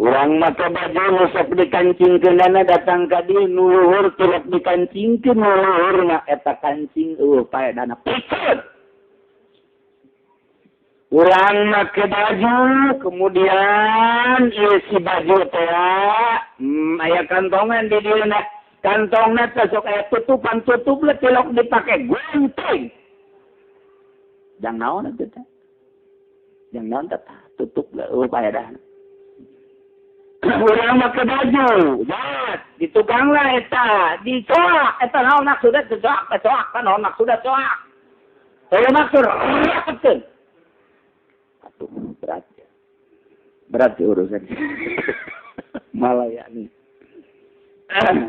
Urang make baju nu sok dikancingkeunana datang ka dieu nu luhur turut dikancingkeun nu luhurna eta kancing eueuh paedana piceun. Urang make baju kemudian ieu si baju teh aya kantongan di dieu na kantongna teh sok aya tutupan tutup le tilok dipake gunting. Jang naon atuh teh? Jang naon teh tutup le eueuh paedana. Urang make baju, jat, di tukang lah eta, dicoak, eta naon maksudna coak, coak, kan naon maksudna coak. Kalau maksud rapetkeun. Aduh, berat ya. Berat ya urusan. Malayani.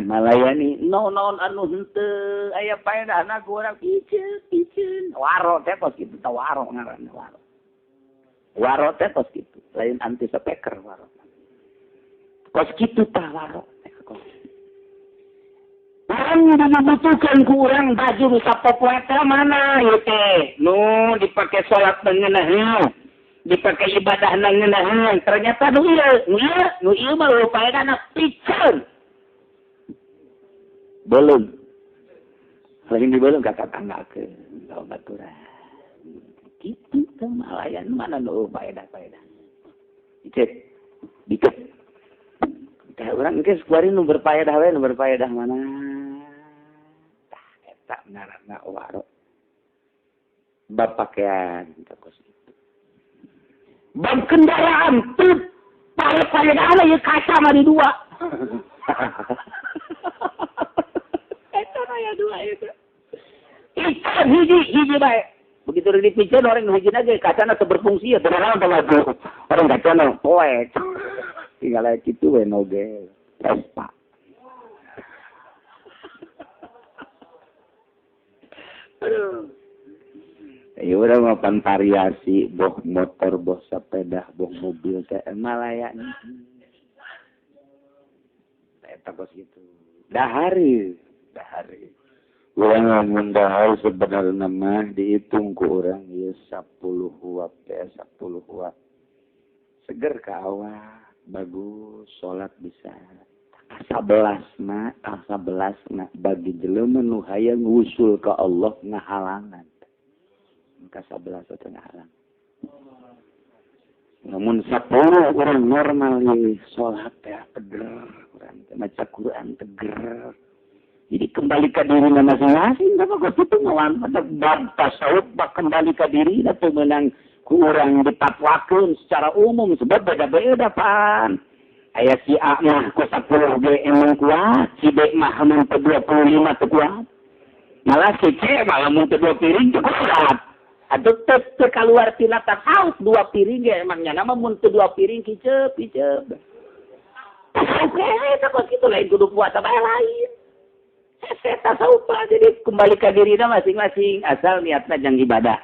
Malayani, naon anu henteu aya paedahna ku urang piceun, piceun. Waro teh kos kitu, tah waro ngaranna waro. Waro teh kos kitu, lain anti speaker waro. Kos kitu tah waro. Urang dibutuhkan ku urang baju nu sapopoe teh mana ieu teh? Nu dipake salat ngeunaheun, dipake ibadah ngeunaheun. Ternyata nu ieu, nu ieu mah eueuh paedahna piceun. Belum. Lain dibelum ka tatanggakeun, ka baturan. Kitu teh malayan mana nu eueuh paedah-paedah. Dicek. Dicek. Tah urang geus kuari nu berpaedah we, nu berpaedah mana? Tah eta ngaranna waro. Bab pakaian tah kos kitu. Bab kendaraan teu paedah ieu kaca mah di dua. Eta aya dua ieu. Ikan hiji hiji bae. Begitu dipiceun orang nu hijina ge kacana teu berfungsi ya teu naon teh orang kacana poek. Tinggal aja gitu we noge Vespa. Aduh. Ya urang mah pan variasi boh motor, boh sepeda, boh mobil teh malayani. Eta kos kitu. Dahari, dahari. Urang lamun dahar sebenarna mah dihitung ku urang ieu 10 huap teh 10 huap. Seger ka awak. Bagus, sholat bisa. 11 na, 11 na bagi jelema nu hayang ngusul ka Allah ngahalangan. Ka 11 teh ngahalang. Namun 10 urang normal ieu sholat teh teger, urang teh maca Quran teger. Jadi kembali ka diri masing-masing, apa kok kitu ngawan bab tasawuf bab kembali ka diri teu meunang ku urang dipatwakeun secara umum sebab beda-beda pan. Aya si A mah ku 10 ge emang kuat, si B mah mun teu 25 teu kuat. Malah si C malah mun teu 2 piring teu kuat. Atuh teu kaluar tina tasawuf 2 piring ge emang nya mah mun teu 2 piring kiceup kiceup. Oke, eta kos kitu lain kudu puasa bae lain. Hese tasawuf jadi kembali ka dirina masing-masing asal niatna jang ibadah.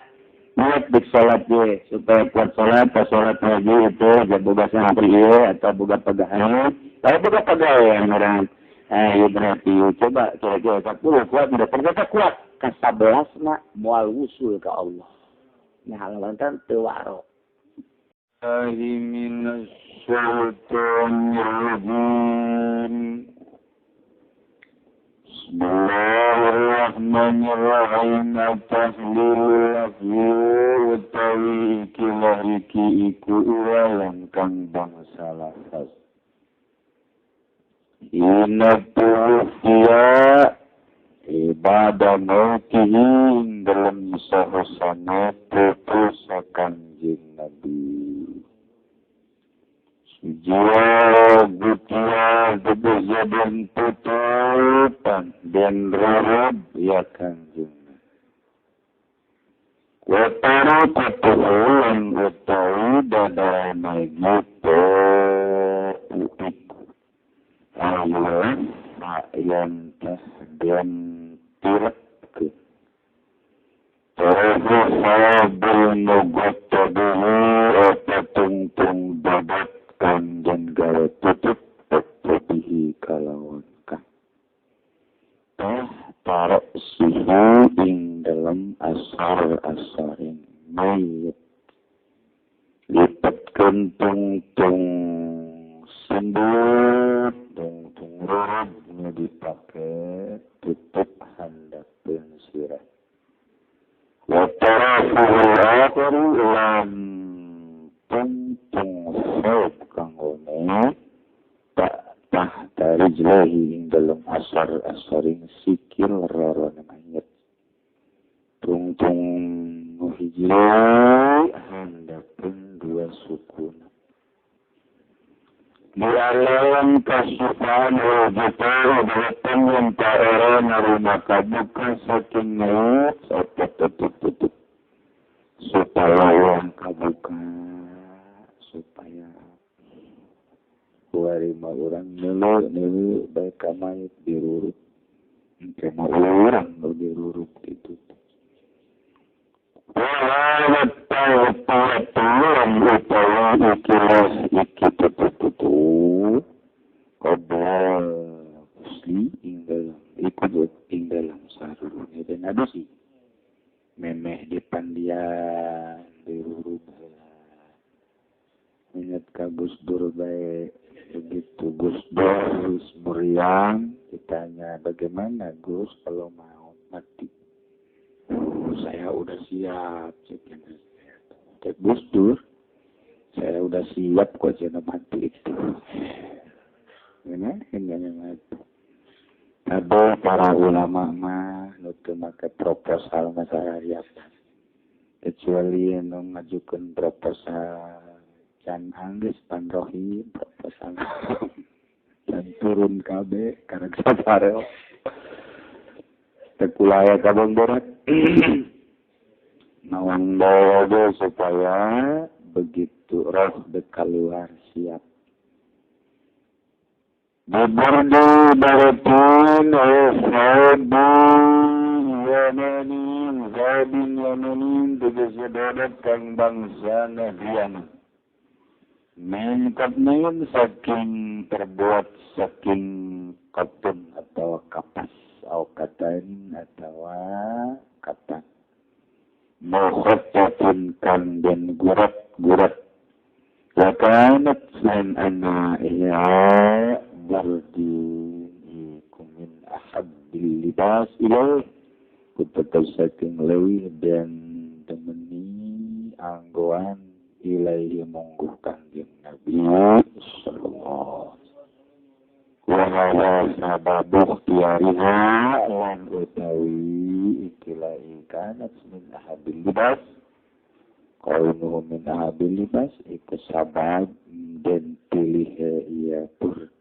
Niat dik sholat ge supaya kuat sholat, pas sholat lagi itu jangan boga santri ieu atau boga pegahan. Kalau boga pegawean orang ieu berarti coba kira-kira 10 kuat udah ternyata kuat ka 11 na moal wusul ka Allah. Nah halaman teu waro. Bismillahirrahmanirrahim. Bismillahirrahmanirrahim. Tahlilul lafzi utawi ikilah iki iku urayan kang bangsa lafaz. Inna tuwfiya ibadah mautihi dalam sahasana putus Kanjeng Nabi. Jiwa butia bebezadan tutupan dan rarab ya Kanjeng. Watara kutuhulan utawi dadana gitu iku. Ayulan yang teh dan tirek. Terus sabul nugotabuhu apa tungtung babat kanjen gawe tutup bihi kalawan ka. Teh taruh sihu ing dalam asar-asaring mayit. Lipatkeun tungtung lembut tungtung rurub nu dipake tutup handapeun sirah wa tarafuhul akhiru lan tungtung saub kanggone tak tahta rijlahi ing dalem asar-asaring sikil rorone mayit tungtung nu hiji handapeun dua sukuna dialawan kasupan wajibara datang yang ta'era narima kabuka saking mayit tutup supaya yang kabuka supaya kuari ma urang nelu baik ka mayit diruruk engke ma urang nu diruruk ditutup ing dalam sarurune dan adusi memeh di pandian diruruk heula ingat ka Gus Dur bae begitu Gus Dur muriang ditanya bagaimana Gus kalau mau mati. Oh, saya udah siap, cek Gus Dur, saya udah siap kok jangan mati itu. Ini hingga mati. Tapi para ulama mah nu teu make proposal masalah riasan. Kecuali nu ngajukeun proposal can anggeus panrohi proposal dan turun kabeh karek saparel. Tekulaya kabang borat nawang bawa supaya begitu roh dek keluar siap Dibardu baratun yamanin zabin yamanin tegese dodot kang bangsa Yaman min katnain saking terbuat saking katun atau kapas atau katain atau kata mukhattatin kan dan gurat-gurat wa kanat san anna iya bardin iku min ahabbil libas ilaih kutetep saking leuwih dan temeni anggoan ilaihi mungguh kanjeng Nabi sallallahu wa sababu ikhtiyariha lan utawi ikilah kanat min ahabbil libas kaunuhu min ahabbil libas iku sabab den pilih ia Turki.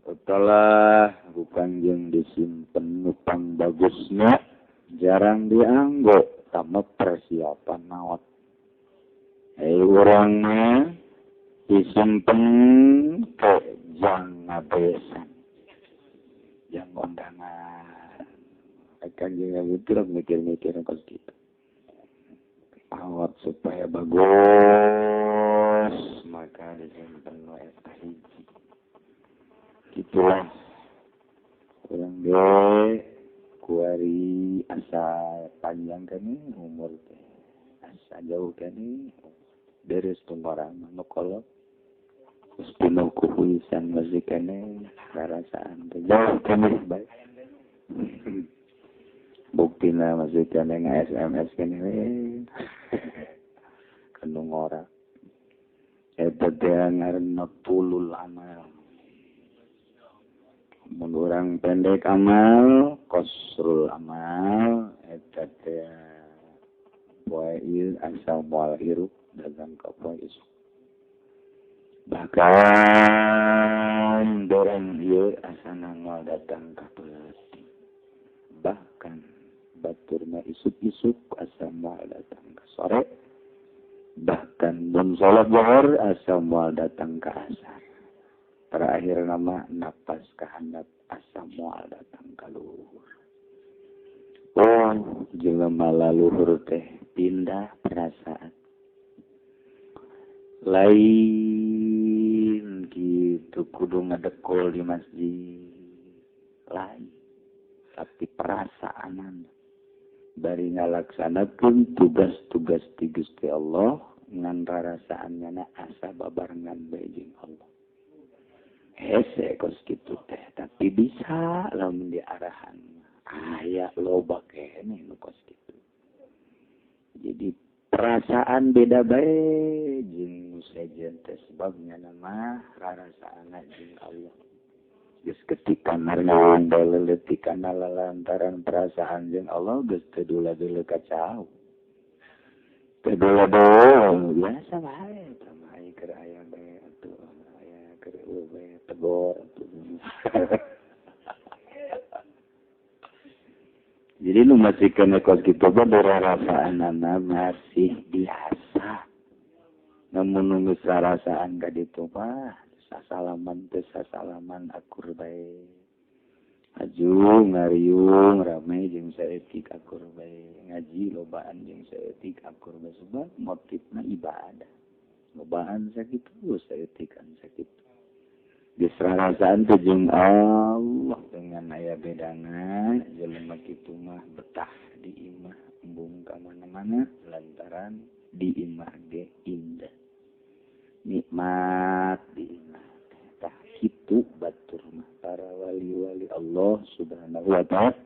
Setelah bukan yang disimpen nupang bagusnya jarang dianggo sama persiapan maut. Hei orangnya disimpen ke jang ngabesan, jang undangan. Akan jangan mikir mikir-mikir pas gitu. Awat supaya bagus maka disimpen eta hiji. Gitulah orang ge kuari asa panjang kene umur teh asa jauh kene beres tunggoran nu kolot geus pinuh ku huisan masih kene karasaan teh jauh kene bae buktina masih kene nge-SMS kene we kanu ngora eta teh ngaranna tulul amal. Mun urang pendek amal, kosrul amal, eta teh poe ieu asa moal hirup dagang ka poe isuk. Bahkan dorong ieu asa moal datang ka peuting. Bahkan baturna isuk-isuk asa moal datang ka sore. Bahkan mun salat zuhur asa moal datang ka asar. Terakhir nama napas kahandap asa moal datang ka luhur. Oh, jelema laluhur teh pindah perasaan. Lain gitu kudu ngadekol di masjid. Lain, tapi perasaanan bari ngalaksanakeun tugas-tugas ti Gusti Allah ngan rarasaannya na asa babarengan bae jeung Allah. Hese kos kitu teh, tapi bisa lamun diarahan. Aya loba keneh nu kos kitu. Jadi perasaan beda bae jeung nu sejen teh sebabnya mah rarasaanna jeung Allah. Geus ketika marna leletikan lantaran perasaan jeung Allah geus teu dula-dula kacau. Teu dula-dula biasa bae tah mah keur aya bae atuh aya keur eueuh bae tegor atuh. Jadi nu masih kena kos kitu mah rarasaanana masih biasa. Namun nu geus rarasaan ka ditu mah sasalaman teh sasalaman akur bae. Aju ngariung rame jeung saeutik akur bae. Ngaji lobaan jeung saeutik akur bae sebab motifna ibadah. Lobaan sakitu saeutikan sakitu. Geus rarasaan teh jeung Allah dengan aya bedana jelema kitu mah betah di imah embung ka mana-mana lantaran di imah ge indah. Nikmat di imah. Tah kitu batur mah para wali-wali Allah Subhanahu wa ta'ala.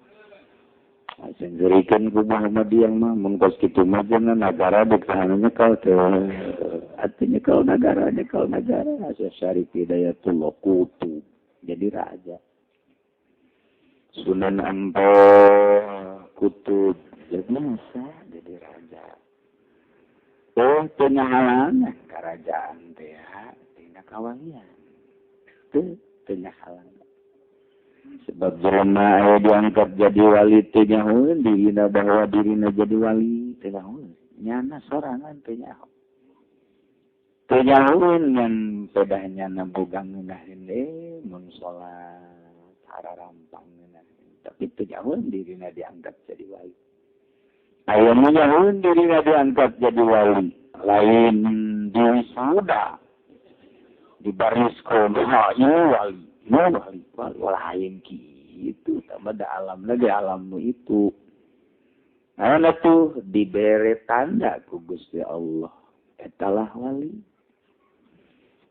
Senjerikan ku Muhammadiyah mah mun kos kitu mah jangan nagara dek sahananya kau teh. Artinya kau nagara, kau nagara. Syarif Hidayatullah kutub jadi raja. Sunan Ampel kutub jadi masa jadi raja. Oh, penyahalan kerajaan teh tina kawalian. Teu penyahalan. Sebab jelema aya diangkat jadi wali teh nyahoeun dirina bahwa dirina jadi wali teh nyahoeun. Nyana sorangan teh nyaho. Teu nyahoeun ngan pedah nyana boga ngeunaheun mun salat hararampang ngeunaheun. Tapi teu nyahoeun dirina diangkat jadi wali. Aya nu nyahoeun dirina diangkat jadi wali, lain diwisuda. Di baris kono ieu wali, wali, wali lain kitu tambah da alamna ge alam nu itu. Nah tuh dibere tanda ku Gusti Allah, etalah wali.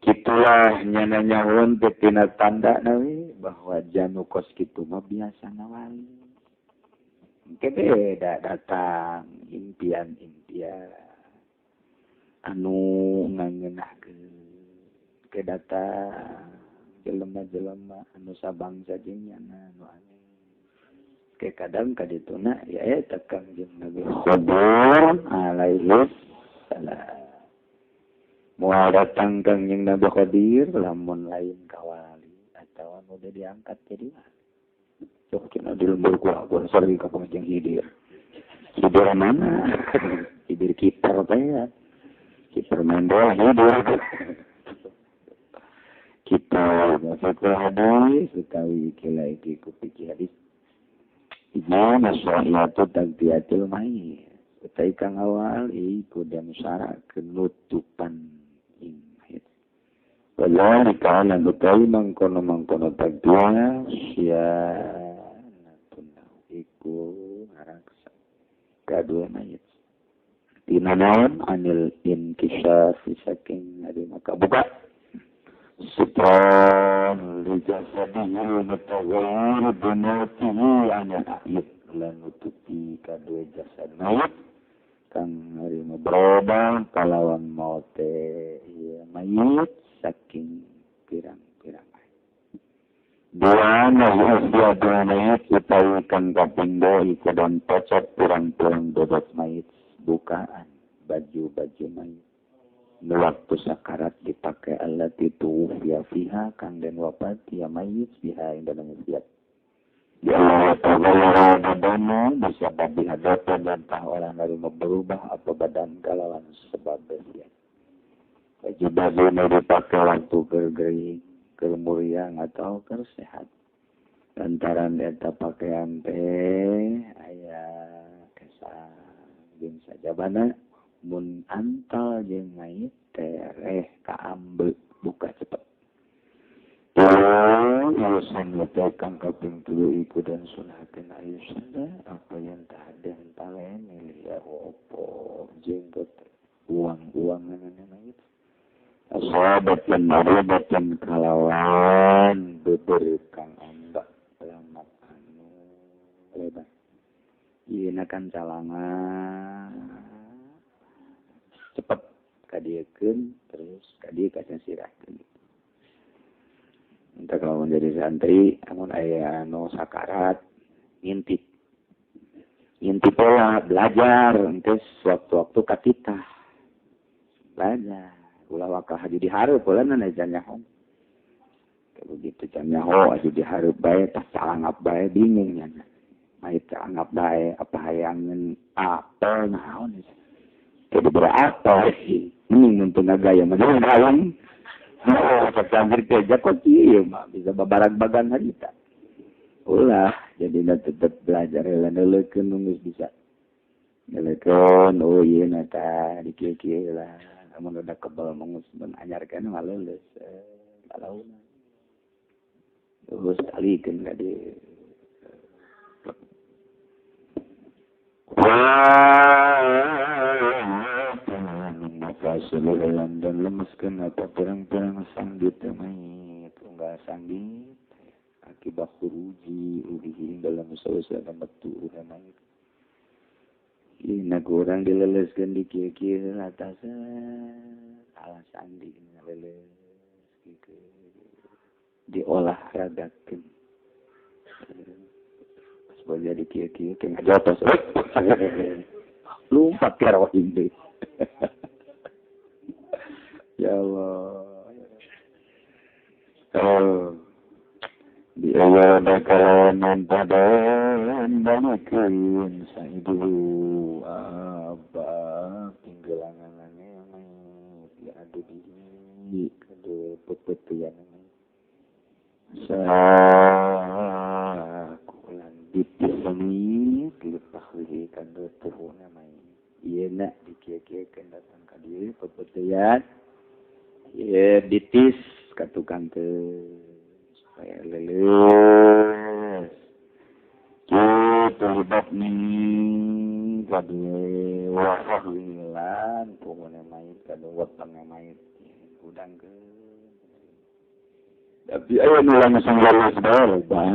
Kitulah nyana nyahoeun teh tina tanda we bahwa janu kos kitu mah biasana wali. Engke beda datang impian-impian anu ngangeunahkeun ke datang jelema-jelema anu sabangsa jeung nyana anu aneh. Ke kadang kadituna ya eta Kangjeng Nabi Khidir alaihi salam. Moal datang Kangjeng Nabi Khidir lamun lain ka wali atawa nu diangkat jadi wali. Cok cenah di lembur ku aku sering ka Kangjeng Khidir. Khidir mana? Khidir kiper teh ya. Kiper main bola Khidir. Kita masuk hadis utawi kila iki ku pikir hadis. Ijma masyarakat tagdiatil mayit. Utai kang awal iku dan syarat kenutupan ing mayit. Wadzalika lan utawi mangkono-mangkono tagdia sianatun iku ngaraksa kadua mayit. Tina naon anil inkisaf saking ari maka buka sitron li jasadihi mutaghayyir binatihi anil a'yub lan nutupi kadua jasad mayit kang ari berubah kalawan maute ieu mayit saking pirang-pirang dua nahi dua mayit utawi kang kapindho iku dan pocot pirang-pirang bobot mayit bukaan baju-baju mayit nu waktu sakarat dipakai allati tuwfiya fiha kang den wafat ya mayit fiha ing dalem wasiat. Ya Allah ta'ala badana bisa babi hadapan dan tah orang dari berubah apa badan kalawan sebab wasiat. Baju-baju nu dipakai waktu keur keur muriang atau keur sehat. Lantaran eta pakaian teh aya kesan jeung sajabana mun antal jeung mayit tereh kaambe buka cepet. Urusan kang kaping telu iku dan sunahkeun ayusna apa yang tahaden talen milih opo jenggot. Uang-uangan mayit. Asabatun maribatun kalawan beber kang amba lamat anu lebar. Ieu kan calangan cepet kadiekeun terus kadieu kasirahkeun. Entah kalau menjadi santri amun aya anu sakarat ngintip. Ngintip pola belajar engke sewaktu-waktu katitah. Belajar ulah wakah haji dihareup pola na can nyaho. Begitu can nyaho haji dihareup bae tah calangap bae bingung nya. Mayit calangap bae apa hayangeun apel naon teu dibere apel mending mun teu ngagaya mah hayang. Oh, santri teh kok ieu mah bisa babarag-bagan harita. Ulah jadi na tetep belajar heula neuleukeun nu geus bisa. Neuleukeun oh ieu na tah di kieu-kieu lah. Amun udah kebal mengus mun anyarkeun mah leuleus balauna. Terus alikeun ka dieu. Kasuluhan dan lemeskeun atau pirang-pirang sanggit mayit unggal sanggit akibat khuruji udihi dalam usaha metu mayit. Ieu kurang dileleskeun di kieu-kieu atasan ala sandi ngaleles kieu diolahragakeun. Pas boja di kieu-kieu teh ngajotos. Lumpat ke arwah deui. Ya Allah. Oh. Dia bakalan padan banakeun saidu abah tinggalanganane mayit diadu di kadu pepetian sakulan dipisami dilipahwi kadu tuhuna mayit ieu na dikieu-kieukeun datang ka dieu pepetian ieu ditis ka tukang teh supaya leuleus kitu hibabni kadu wahwilan pokona mayit kadu wetenge mayit udangkeun tapi aya nu langsung leuleus bae loba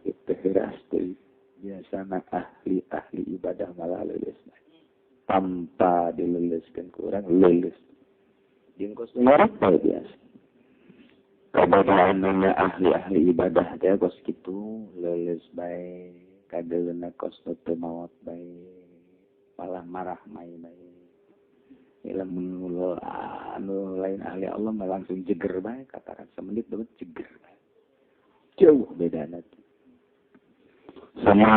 kitu heras teh biasana ahli-ahli ibadah malah leuleus tanpa dileuleskeun ku urang leuleus jeung kos ngorok bae biasa. Kabadaanna ahli-ahli ibadah teh kos kitu leuleus bae kadeulna kos teu maot bae malah marah mai bae. Lamun anu lain ahli Allah mah langsung jeger bae katakan semenit banget jeger bae. Jauh bedana teh. Sama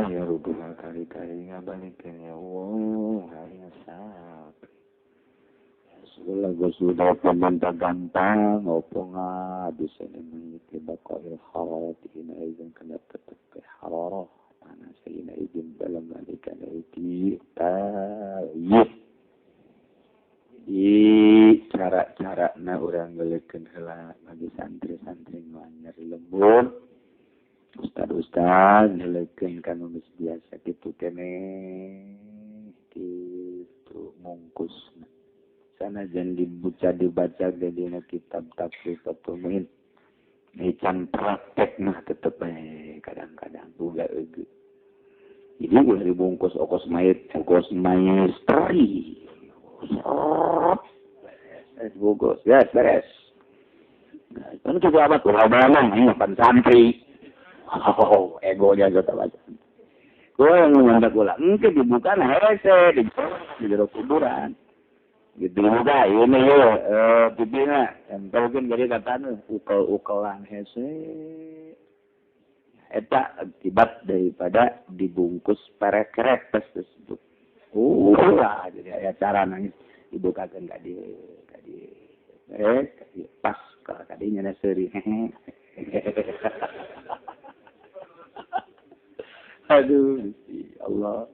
ya rubuh kali-kali ngabalikeun ya Allah hayang sap. Segala sudah peminta gantang opo ngadu sene baqail hararati ina izin kena tetep ke hararah panas ina izin dalam nalika iki tayyib. Jadi cara-cara na urang ngeulekeun heula bagi santri-santri nu anyar lembur ustad-ustad ngeulekeun kanu geus biasa kitu keneh kitu mungkusna. Sanajan dibaca dibaca dina kitab tafsir Fathul Muin can praktek mah tetep bae kadang-kadang boga eugeut. Jadi ulah dibungkus okos mayit okos maestri. Beres bungkus, yes, beres. Nah, kan cukup amat ulah balang ini pan santri. Oh, egonya aja tak baca. Gua yang ngandak ulah, engke dibuka nah hese di jero kuburan. Gitu juga ini yo pipina tempelkeun jadi katana ukel-ukelan hese eta akibat daripada dibungkus perekrek tersebut. Ulah jadi aya cara nangis dibukakeun ka dieu ka dieu pas ka dieu nya seuri. Aduh Allah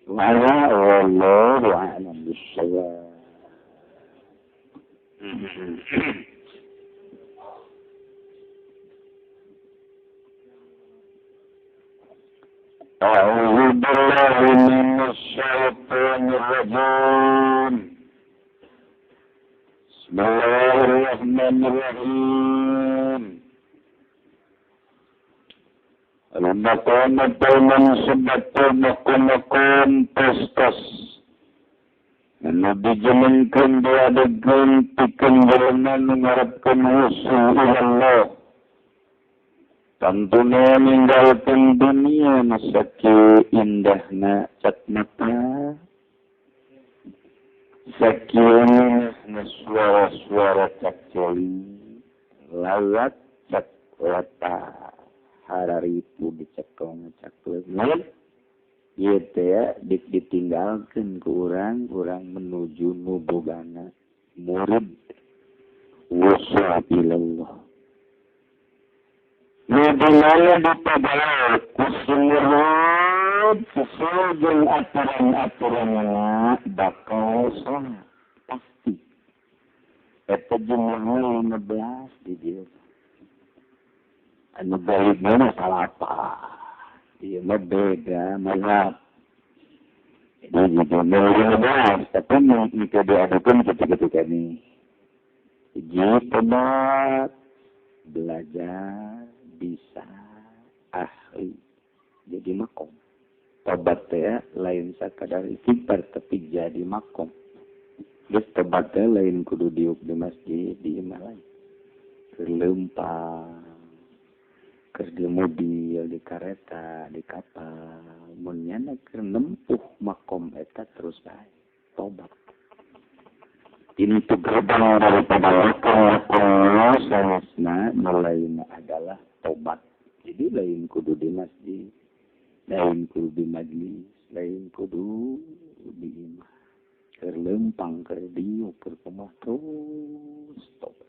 wallahu a'lam bissawab. A'udzu billahi minasy syaithanir Bismillahirrahmanirrahim. Al-maqamatul mansubatul maqamakum pastas. Anu dijemenkeun diadegeun pikeun jelema nu ngarepkeun wusul ilallah. Tantuna ninggalkeun dunia nu sakieu indahna cak mata. Sakieu na suara-suara cak coli lawat cak lata hararipu dicekong cak leungeun ieu teh ditinggalkeun ku urang urang menuju nu bogana murid wusul ilallah. Nu dimana ditabala ku sumurut sesuai jeung aturan-aturanna bakal salah pasti. Eta jumlahna 15 di dieu. Anu balik mana salah apa? Ieu mah beda mazhab. Jadi jumlah 15 tapi nu diadukeun ketika ini. Hiji tobat belajar bisa ahli jadi makom. Tobat teh lain sakadar istighfar tapi jadi makom. Geus tobat teh lain kudu diuk di masjid di imah lain. Keur leumpang, keur di mobil, di kareta, di kapal, mun nyana keur nempuh makom eta terus bae tobat. Pintu gerbang daripada makom sanesna mulaina adalah tobat. Jadi lain kudu di masjid, lain kudu di majlis, lain kudu di imah. Keur leumpang, keur diuk, keur kumaha terus tobat.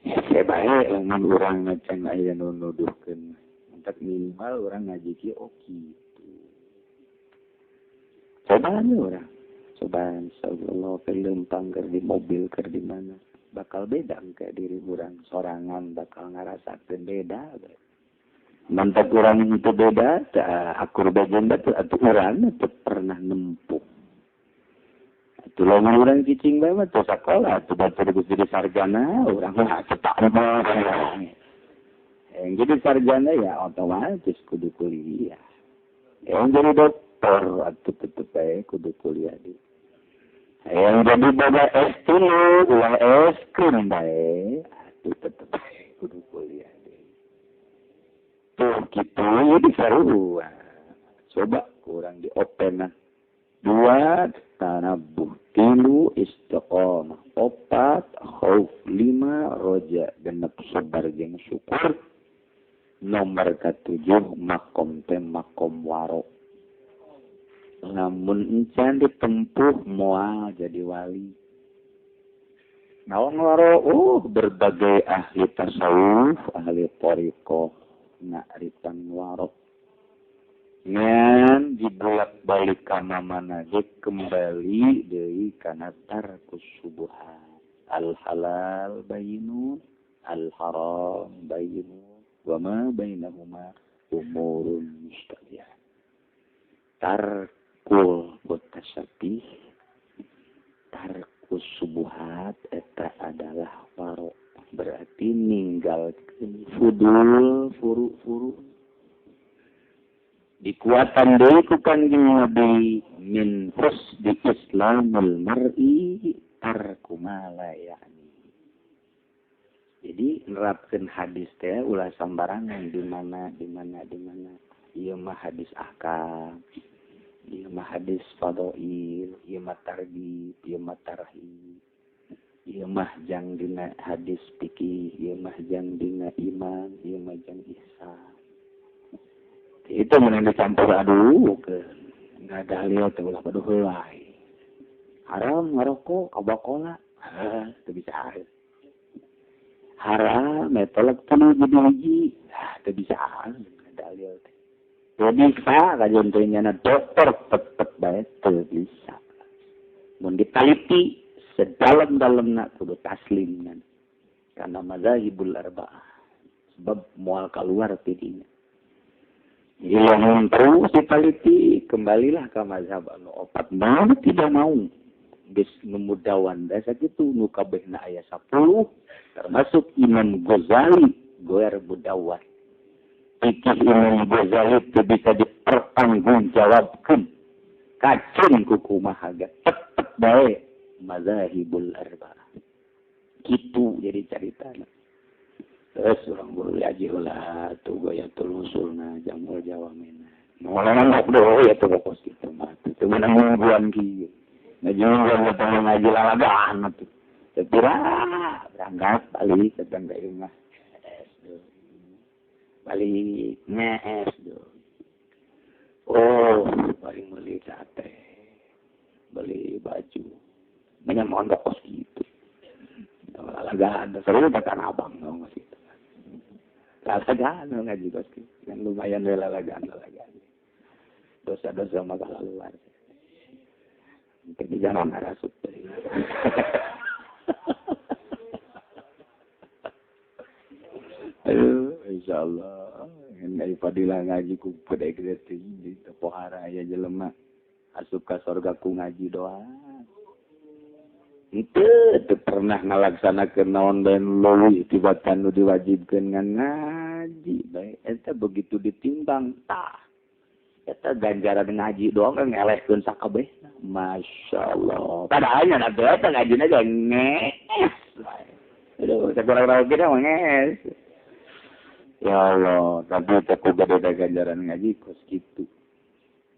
Hese bae lamun urang can aya nu nuduhkeun. Entek minimal urang ngaji kieu oh kitu. Cobaan urang. Cobaan insyaallah keur leumpang, keur di mobil, keur di mana. Bakal beda engke diri urang sorangan bakal ngarasakeun beda. Mantap urang itu beda, akur bagian batu atuh urang teu pernah nempuh. Atuh lamun urang cicing bae mah teu sakola, atuh batur geus jadi sarjana, urang mah cetak mah. Yang jadi sarjana ya otomatis kudu kuliah. Yang jadi dokter atuh tetep bae kudu kuliah di. Yang jadi boga S3 ulah S keun bae atuh tetep bae kudu kuliah deui. Tuh kitu jadi seru. Coba kurang di open nah. 2 tanabuh, 3 istiqomah, 4 khauf, 5 roja, genep sabar jeung syukur. Nomor ke-7 makom teh makom warok. Lamun encan ditempuh moal jadi wali. Naon waro? Berbagai ahli tasawuf, ahli thariqah ngaritan warok. Ngan dibulak-balik kana mana ge kembali deui kana tarkus subuhat. Al halal bayyinun, al haram bayyinun, wa ma bainahuma umurun mustabihat. Tarkul mutasyabbih, tarkus subuhat eta adalah waro, berarti ninggalkeun fudul furu-furu. Dikuatan deui ku Kanjeng Nabi min husni islamul mar'i tarku ma la ya'ni. Jadi nerapkeun hadis teh ulah sambarangan di mana di mana di mana. Ieu mah hadis ahkam, ieu mah hadis fadail, ieu mah targhib, ieu mah tarhib. Ieu mah jang dina hadis fikih, ieu mah jang dina iman, ieu mah jang ihsan. Itu mun dicampur aduh ke enggak dalil teh ulah paduh heula. Haram ngarokok kabakola, teu bisa. Haram metolak teu jadi hiji, teu bisa dalil teh. Teu bisa kajeun teh nyana dokter tetep bae teu bisa. Mun ditaliti sedalam-dalamna kudu taslim kan. Karena mazahibul arba'ah. Sebab moal kaluar ti dinya. Hilang terus ditaliti, kembalilah ke mazhab anu opat. Mau tidak mau. Geus nu mudawan da sakitu nu kabehna aya 10 termasuk Imam Ghazali goer mudawwan. Fikih Imam Ghazali itu bisa dipertanggungjawabkan. Kacun kukumaha ge tetep bae mazahibul arba'ah. Kitu jadi caritana. Terus urang guru ngaji heula tuh goyatul usulna jamul jawamina. Moal doh ya tuh kos kitu mah. Teu meunang mingguan kieu. Ngaji mingguan ngaji lalagaan atuh. Teu berangkat balik datang ka imah. Balik ngees do. Oh, paling beli sate, beli baju, banyak mondok kos gitu. Lalagaan, seru tekan abang dong kos gitu. Lalagaan ngaji kos gitu, kan lumayan deh lalagaan. Dosa-dosa maka luar. Mungkin jangan ngarasut. Aduh, insyaallah. Ngai fadilah ngaji ku gede gede tinggi pohara aya jelema asup ka sorga ku ngaji doa. Henteu teu pernah ngalaksanakeun naon bae leuwih tibatan nu diwajibkeun ngan ngaji bae eta begitu ditimbang tah eta ganjaran ngaji doang ngelehkeun sakabehna. Masyaallah. Padahal nya eta ngajina ge ngees. Aduh, sakurang-kurang ge mah ngees. Ya Allah, tapi aku gede ganjaran ngaji kos gitu.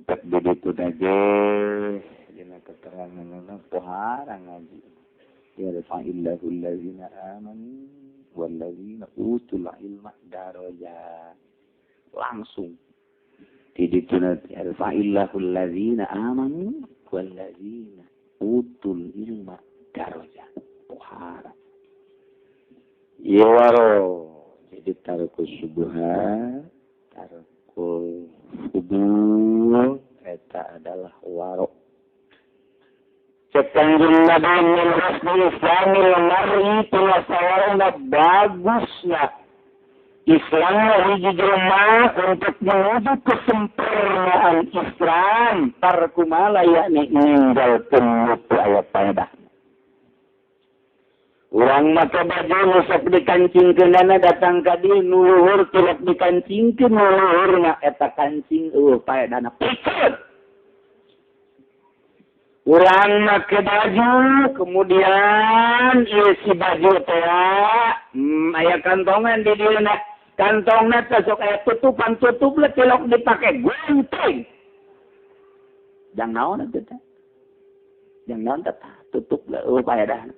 Tak gede tu aja, dina keterangan pohara ngaji. Ya rafa'illahu allazina amanu wallazina utul ilma daraja. Langsung. Di ditu nanti rafa'illahu allazina amanu wallazina utul ilma daraja. Pohara. Ya waro. Jadi tarkul subuhat, tarkul fudul, eta adalah warok. Cek Kanjeng Nabi min husni islamil mar'i sawarna bagusna Islam hiji jelema untuk menuju kesempurnaan Islam tarkumala yakni ninggalkeun mutu aya paedah. Urang make baju nu sok dikancingkeunana datang ka dieu nu luhur tilok dikancingkeun nu luhurna eta kancing eueuh paedahna piceun. Urang make baju kemudian ieu si baju teh aya kantongan di dieu na kantongna teh sok aya tutupan tutup le tilok dipake gunting. Jang naon atuh teh? Jang naon teh tutup le eueuh paedahna.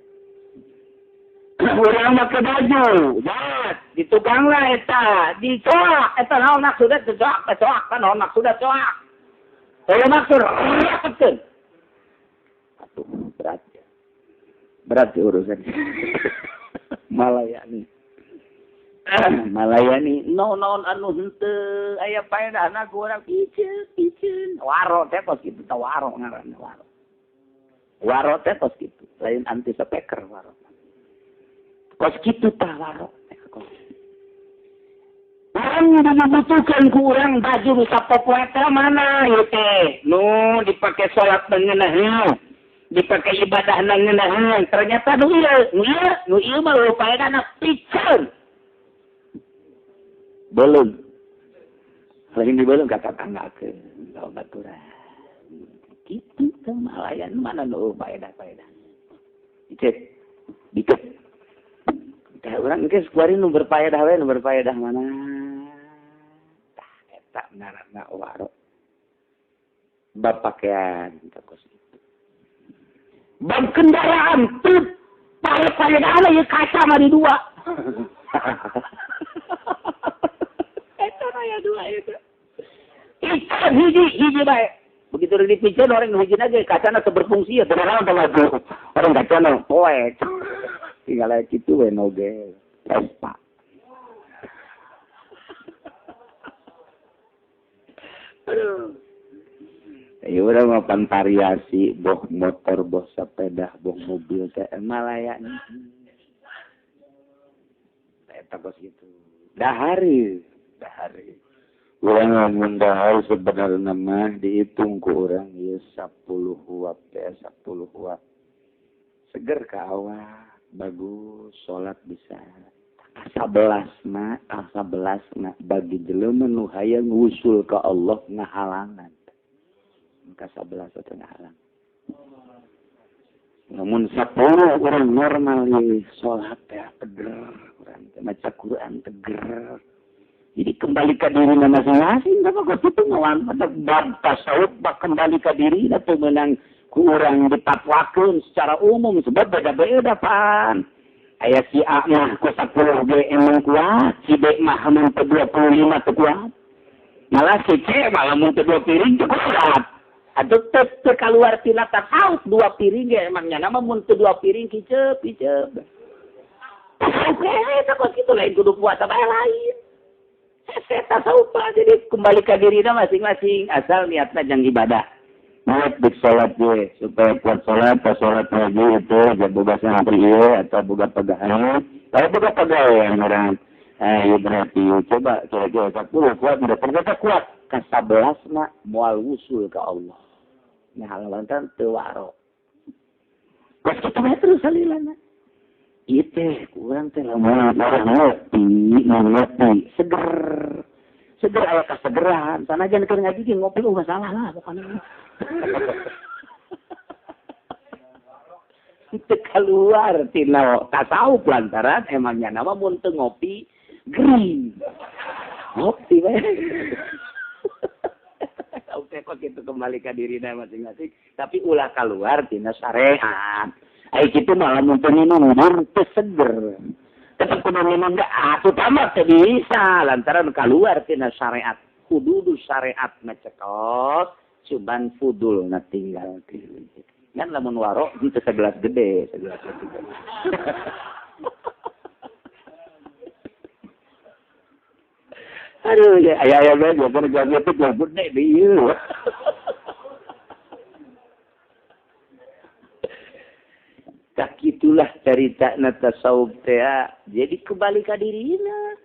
Urang make baju, jat, dituganglah eta, dicoak, eta naon maksudna dicoak, coak, kan naon maksudna coak. Kalau maksud rapetkeun. Atuh berat ya. Berat ya urusan. Malayani. Malayani naon anu henteu aya paedahna ku urang piceun. Waro teh kos kitu tah waro ngaranna waro. Waro teh kos kitu, lain anti speaker waro. Kos kitu tah waro. Urang dibutuhkan ku urang baju nu sapopoe teh mana ieu teh? Nu dipake salat ngeunaheun, dipake ibadah ngeunaheun. Ternyata nu ieu mah leuwih paedahna piceun. Belum. Lain dibelum ka tatanggakeun, ka baturan. Kitu teh malayan mana nu paedah-paedah. Dikit. Dikit. Tah urang geus kuari nu berpaedah we, nu berpaedah mana? Tah eta ngaranna waro. Bab pakaian kos itu. Bab kendaraan teu paedah ieu kaca mah di dua. Eta aya dua eta. Ikan hiji bae. Begitu dipiceun orang hiji ge kacana teu berfungsi ya, teu naon teh orang kacana poek. Tinggal aja gitu we noge Vespa. Aduh. Ya urang mah pan variasi boh motor, boh sepeda, boh mobil teh malaya. Eta kos kitu. Dahari. Urang lamun dahar sebenarna mah dihitung ku urang ieu 10 huap teh 10 huap. Seger ka awak, bagus, salat bisa. Kasabelasna bagi jelema nu hayang wusul ka Allah ngahalangan. Kasabelas teh ngahalang. Namun 10 orang normal ye salat teh teger, urang teh maca Quran teger. Jadi kembali ke diri masing-masing, tapi kok itu ngawan pada bab tasawuf bak kembali ke diri atau menang kurang dipatwakeun secara umum sebab beda-beda pan. Aya si A mah ku 10 G emang kuat, si B mah mun teu 25 teu kuat. Malah si C malah mun teu 2 piring teu kuat. Atuh teu kaluar tina tasawuf 2 piring ge emang nya mah mun teu 2 piring kicep-kicep. Oke, eta kok kitu lain kudu puasa bae lain. Saya tasawuf jadi kembali ke diri masing-masing asal niatnya jangan ibadah. Niat di sholat ye supaya kuat sholat, pas sholat lagi itu jangan boga santri ye atau boga pegawai. Kalau boga pegawai orang, ya berarti coba kira-kira 10 kuat, udah ternyata kuat. Kasabelas mah moal wusul ke Allah. Nah lantaran teu waro. Kos kitu mah terus salilana. Ieu teh kurang teh lamun ngopi, seger. Seger aya kasegeran. Sanajan keur ngaji ge ngopi ulah salah lah pokona. Teu keluar tina tasawuf lantaran emangnya nama mun teu ngopi gering. Ngopi we. Oke kok kitu kembali ka dirina masing-masing, tapi ulah keluar tina syariat. Ai kitu mah lamun teu minum teu seger. Tetep kudu minum da atuh tamat teu bisa lantaran keluar tina syariat. Kudu syariat na cekot cuman fudul na tinggal kan lamun waro teu segelas gede, segelas gede. Aduh ya aya bae keur gawe teh gede ieu. Tak itulah cerita na tasawuf teh. Jadi kembali ka dirina.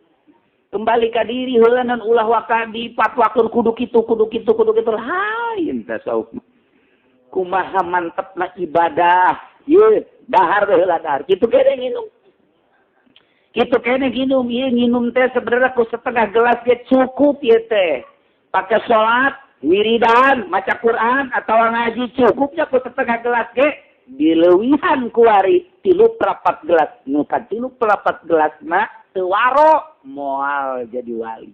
Kembali ka diri heula nan ulah waka dipatwakeun kudu kitu kudu kitu kudu kitu lain tasawuf. Kumaha mantepna ibadah. Ye, dahar heula dahar. Kitu kene nginum. Kitu kene nginum, ieu nginum teh sebenarnya ku setengah gelas ge cukup ieu teh. Pake salat, wiridan, maca Quran atawa ngaji cukupnya ku setengah gelas ge. Dileuwihan kuari 3/4 gelas nu ka 3/4 gelas mah teu waro moal jadi wali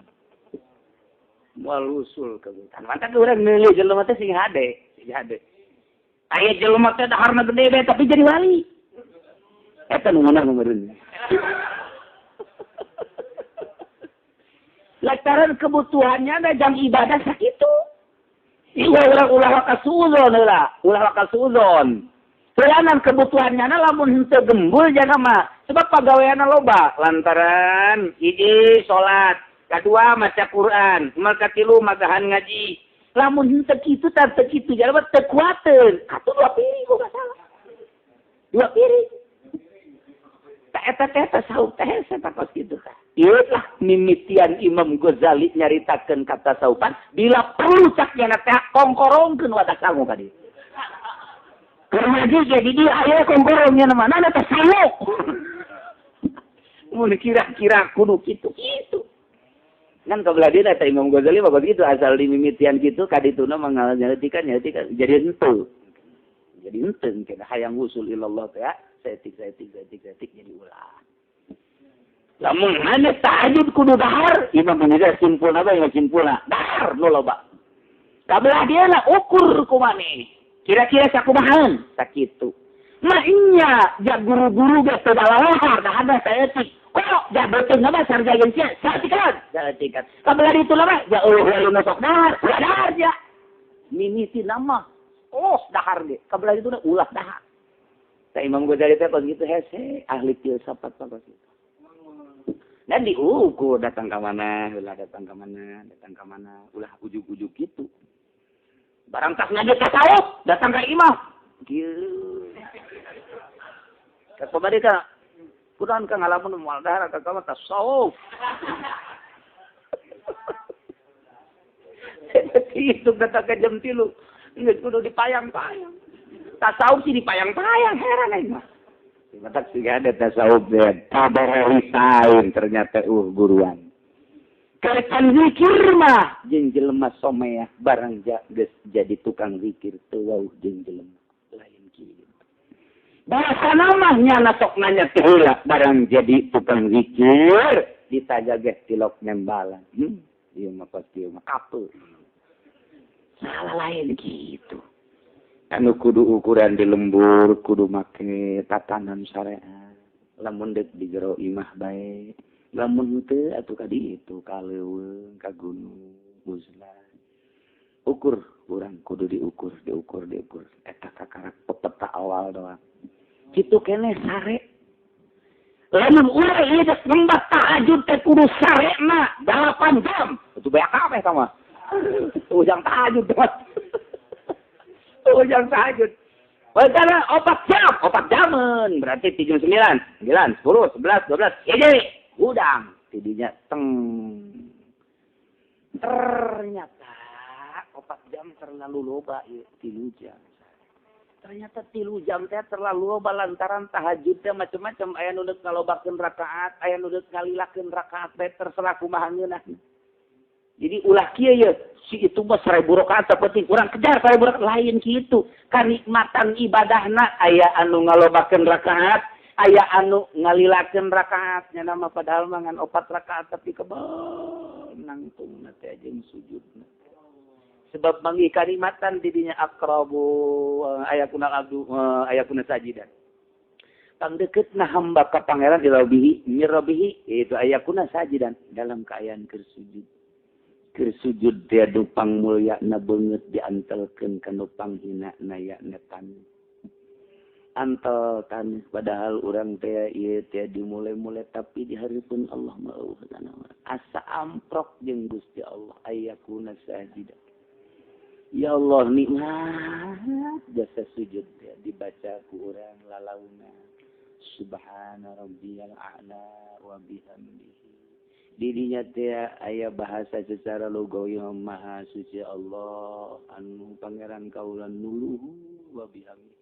moal usul ka hutan mantap urang meuli jelema teh sing hade sing hade aya jelema teh daharna gede bae tapi jadi wali eta nu meunang meureun lantaran kebutuhannya na jam ibadah sakitu ieu urang ulah kasuzon heula ulah kasuzon Selanan kebutuhannya na lamun henteu gembul jangan mah sebab pagaweanna loba lantaran hiji salat, kadua maca Quran, katilu magahan ngaji. Lamun henteu kitu tah teu kitu jalma teu kuateun. Atuh 2 piring kok salah. 2 piring. Tah eta teh tasawuf teh eta kos kitu tah. Ieu lah mimitian Imam Ghazali nyaritakeun kata tasawufan bila perlu cak nyana teh kongkorongkeun wadah sangu ka dieu. Karena jadi dia aya kongkorongnya nama mana tasawuf. Mun kira-kira kudu kitu-kitu. Kan kabelah dia eta Imam Ghazali mah begitu asal dimimitian kitu kadituna mah nyaritikan jadi henteu. Jadi henteu kena hayang usul ilallah teh saeutik saeutik saeutik saeutik jadi ulah. Lamun maneh tahajud kudu dahar, Imam Ghazali simpulna bae simpulna dahar nu loba. Kabelah dia lah ukur ku maneh. Kira-kira sakumahan sakitu. Mah nya ja guru-guru ge teu dalahar da ada saeutik. Kok ja beuteung mah sarja jeung sia saatikan. Saatikan. Kabelah ditu mah ja eueuh waluna sok dahar, ulah dahar ja. Mimiti nama oh dahar ge. Kabelah ditu ulah dahar. Tah Imam Ghazali teh kos kitu hese ahli filsafat kos kitu. Dan diukur datang ka mana, ulah datang ka mana, datang ka mana, ulah ujug-ujug kitu. Barang tas ngaji tasawuf datang ka imam. Kieu. Ka bade ka kunaon ka ngalamun moal dahar ka ka tasawuf. Itu datang ka jam 3, geus kudu dipayang-payang. Tasawuf sih dipayang-payang heran aing mah. Matak siga ada tasawuf teh tabaralisain ternyata guruan. Karekan zikir mah jeung jelema someah barang geus jadi tukang zikir teu wauh jeung jelema lain kieu. Bahasana mah nyana sok nanya teh heula barang jadi tukang zikir ditaja ge tilok nembalan. Ieu mah pasti mah kapeu. Salah lain gitu. Anu kudu ukuran di lembur kudu make tatanan syariat. Lamun deuk di jero imah bae. Lamun teu atuh ka ditu ka leuweung ka gunung uzlah. Ukur urang kudu diukur diukur diukur eta kakarak pepeta awal doang. Kitu keneh sare. Lamun urang ieu geus nembak tahajud teh kudu sarena 8 jam. Atuh bae kabeh eta mah. Ujang tahajud mah. Ujang tahajud. Wajana 4 jam, 4 jaman berarti 3 9, 9, 10, 11, 12. Hiji. Udang tidinya teng. Ternyata 4 jam terlalu loba ieu 3 jam. Ternyata 3 jam teh terlalu loba lantaran tahajud teh macam-macam aya nu deuk ngalobakeun rakaat, aya nu deuk ngalilakeun rakaat teh terserah kumaha ngeunahna. Jadi ulah kieu ye, si itu mah 1000 rakaat penting urang kejar 1000 rakaat lain kitu. Kanikmatan ibadahna aya anu ngalobakeun rakaat, aya anu ngalilakeun rakaatnya nama padahal mah ngan 4 rakaat tapi kebel nangtungna teh jeung sujudna. Sebab manggih kanikmatan didinya aqrabu ayakuna abdu ayakuna sajidan. Pangdeukeutna hamba ka pangeran dirobihi mirobihi itu ayakuna sajidan dalam kaayaan keur sujud. Keur sujud dia dupang mulyana beungeut diantelkeun ka nu panghina-na yakna taneuh. Antel taneuh padahal urang teh ieu teh dimulai-mulai tapi di hareupeun Allah mah eueuh nanaon. Asa amprok jeung Gusti Allah ayakuna sajidan. Ya Allah nikmat jasa sujud teh dibaca ku urang lalauna. Subhana rabbiyal a'la wa bihamdihi. Dirinya teh aya bahasa secara lugawi maha suci Allah anu pangeran kaula nuluhu wa bihamdi.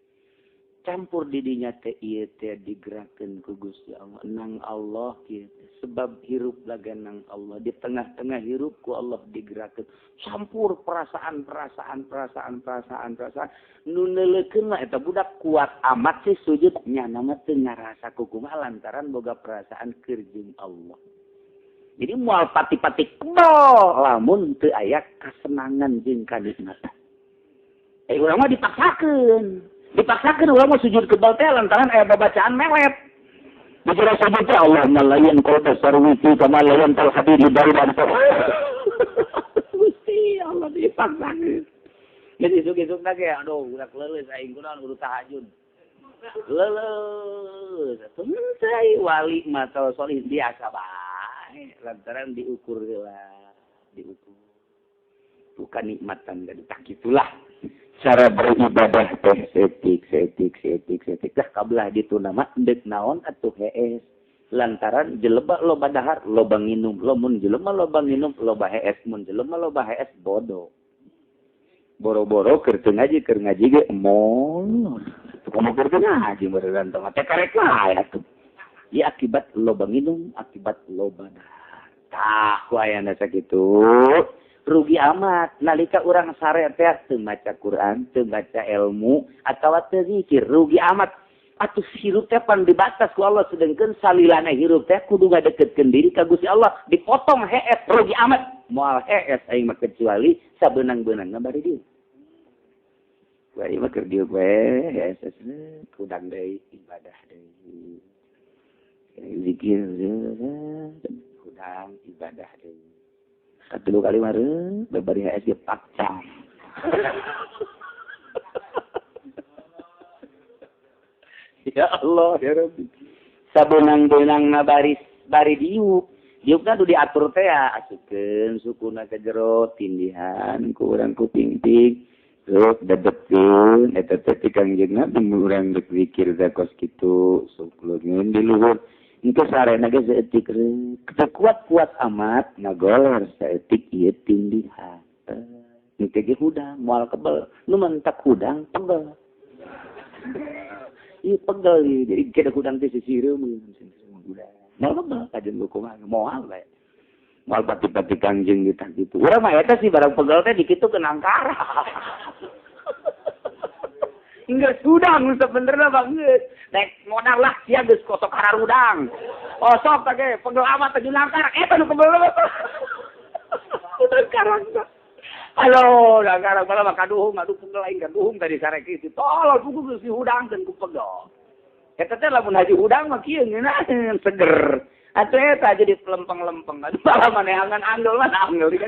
Campur didinya teh ieu teh digerakkeun ku Gusti Allah nang Allah kieu sebab hirup laga nang Allah di tengah-tengah hirup ku Allah digerakkeun campur perasaan perasaan perasaan perasaan perasaan nu neuleukeun mah eta budak kuat amat sih sujud nya mah teu ngarasa kukumaha lantaran boga perasaan keur jeung Allah. Jadi moal pati-pati kebel lamun teu aya kasenangan jeung kanikmatan. Urang mah dipaksakeun. Dipaksakeun urang mah sujud kebel teh lantaran aya babacaan melet. Bicara sujud teh Allah malayan qalba sarwiti kama layan tal hadidi dariban. Gusti Allah dipaksakeun. Geus isuk-isuk ge aduh urak leuleus aing kunaon kudu tahajud. Leuleus atuh wali mah solih biasa bae. Lantaran diukur lah, diukur. Bukan nikmatan dan tak gitulah cara beribadah teh setik setik setik setik dah kabelah ditu nama deuk naon atuh hees lantaran jelema loba dahar loba nginum lamun jelema loba nginum loba hees mun jelema loba hees bodoh boro-boro keur teu ngaji keur ngaji ge molor komo keur teu ngaji meureun tong teh karek wae atuh. Ya akibat loba nginum, akibat loba dahar. Tah ku ayana sakitu. Rugi amat nalika urang sare teh teu maca Quran, teu maca ilmu atawa teu zikir, rugi amat. Atuh hirup teh pan dibatas ku Allah sedengkeun salilana hirup teh kudu ngadeketkeun diri ka Gusti Allah, dipotong hees rugi amat. Moal hees aing mah kecuali sabeunang-beunangna bari dieu. Ku aing mah keur dieu we hees kudang deui ibadah deui. Zikir hudang ibadah deui. Katilu kali mare bari HS ge pakcang. Ya Allah ya Rabbi. Sabeunang-beunangna baris bari diuk. Diukna kudu diatur teh ya, asupkeun sukuna ka jero tindihan ku urang kuping tik. Terus dedetkeun eta teh ti Kangjeng Nabi urang deuk zikir teh kos kitu sok leungeun di luhur. Engke sarena ge saeutik teu kuat-kuat amat ngagoler saeutik ieu tindihan. Engke ge hudang moal kebel, nu mentak hudang tebel. Ieu pegel ieu jadi kada hudang teh sisireum hudang. Moal pegel kajen kumaha moal bae. Moal pati-pati kangjeng ditah kitu. Urang mah eta sih barang pegel teh dikitu ke nangkara. Geus hudang sebenarnya banget. Nek modal lah sia geus kosok hararudang. Osok teh ge pegel amat teh nangkara eta nu kebel. Udah karang. Halo, nangkara bala mah kaduhung aduh pegel aing kaduhung tadi sarek kitu. Tolol pugu geus dihudangkeun ku pegel. Eta teh lamun haji hudang mah kieu ngeunaheun seger. Atuh eta jadi lempeng-lempeng. Aduh bala maneangan andol mah andol di ka.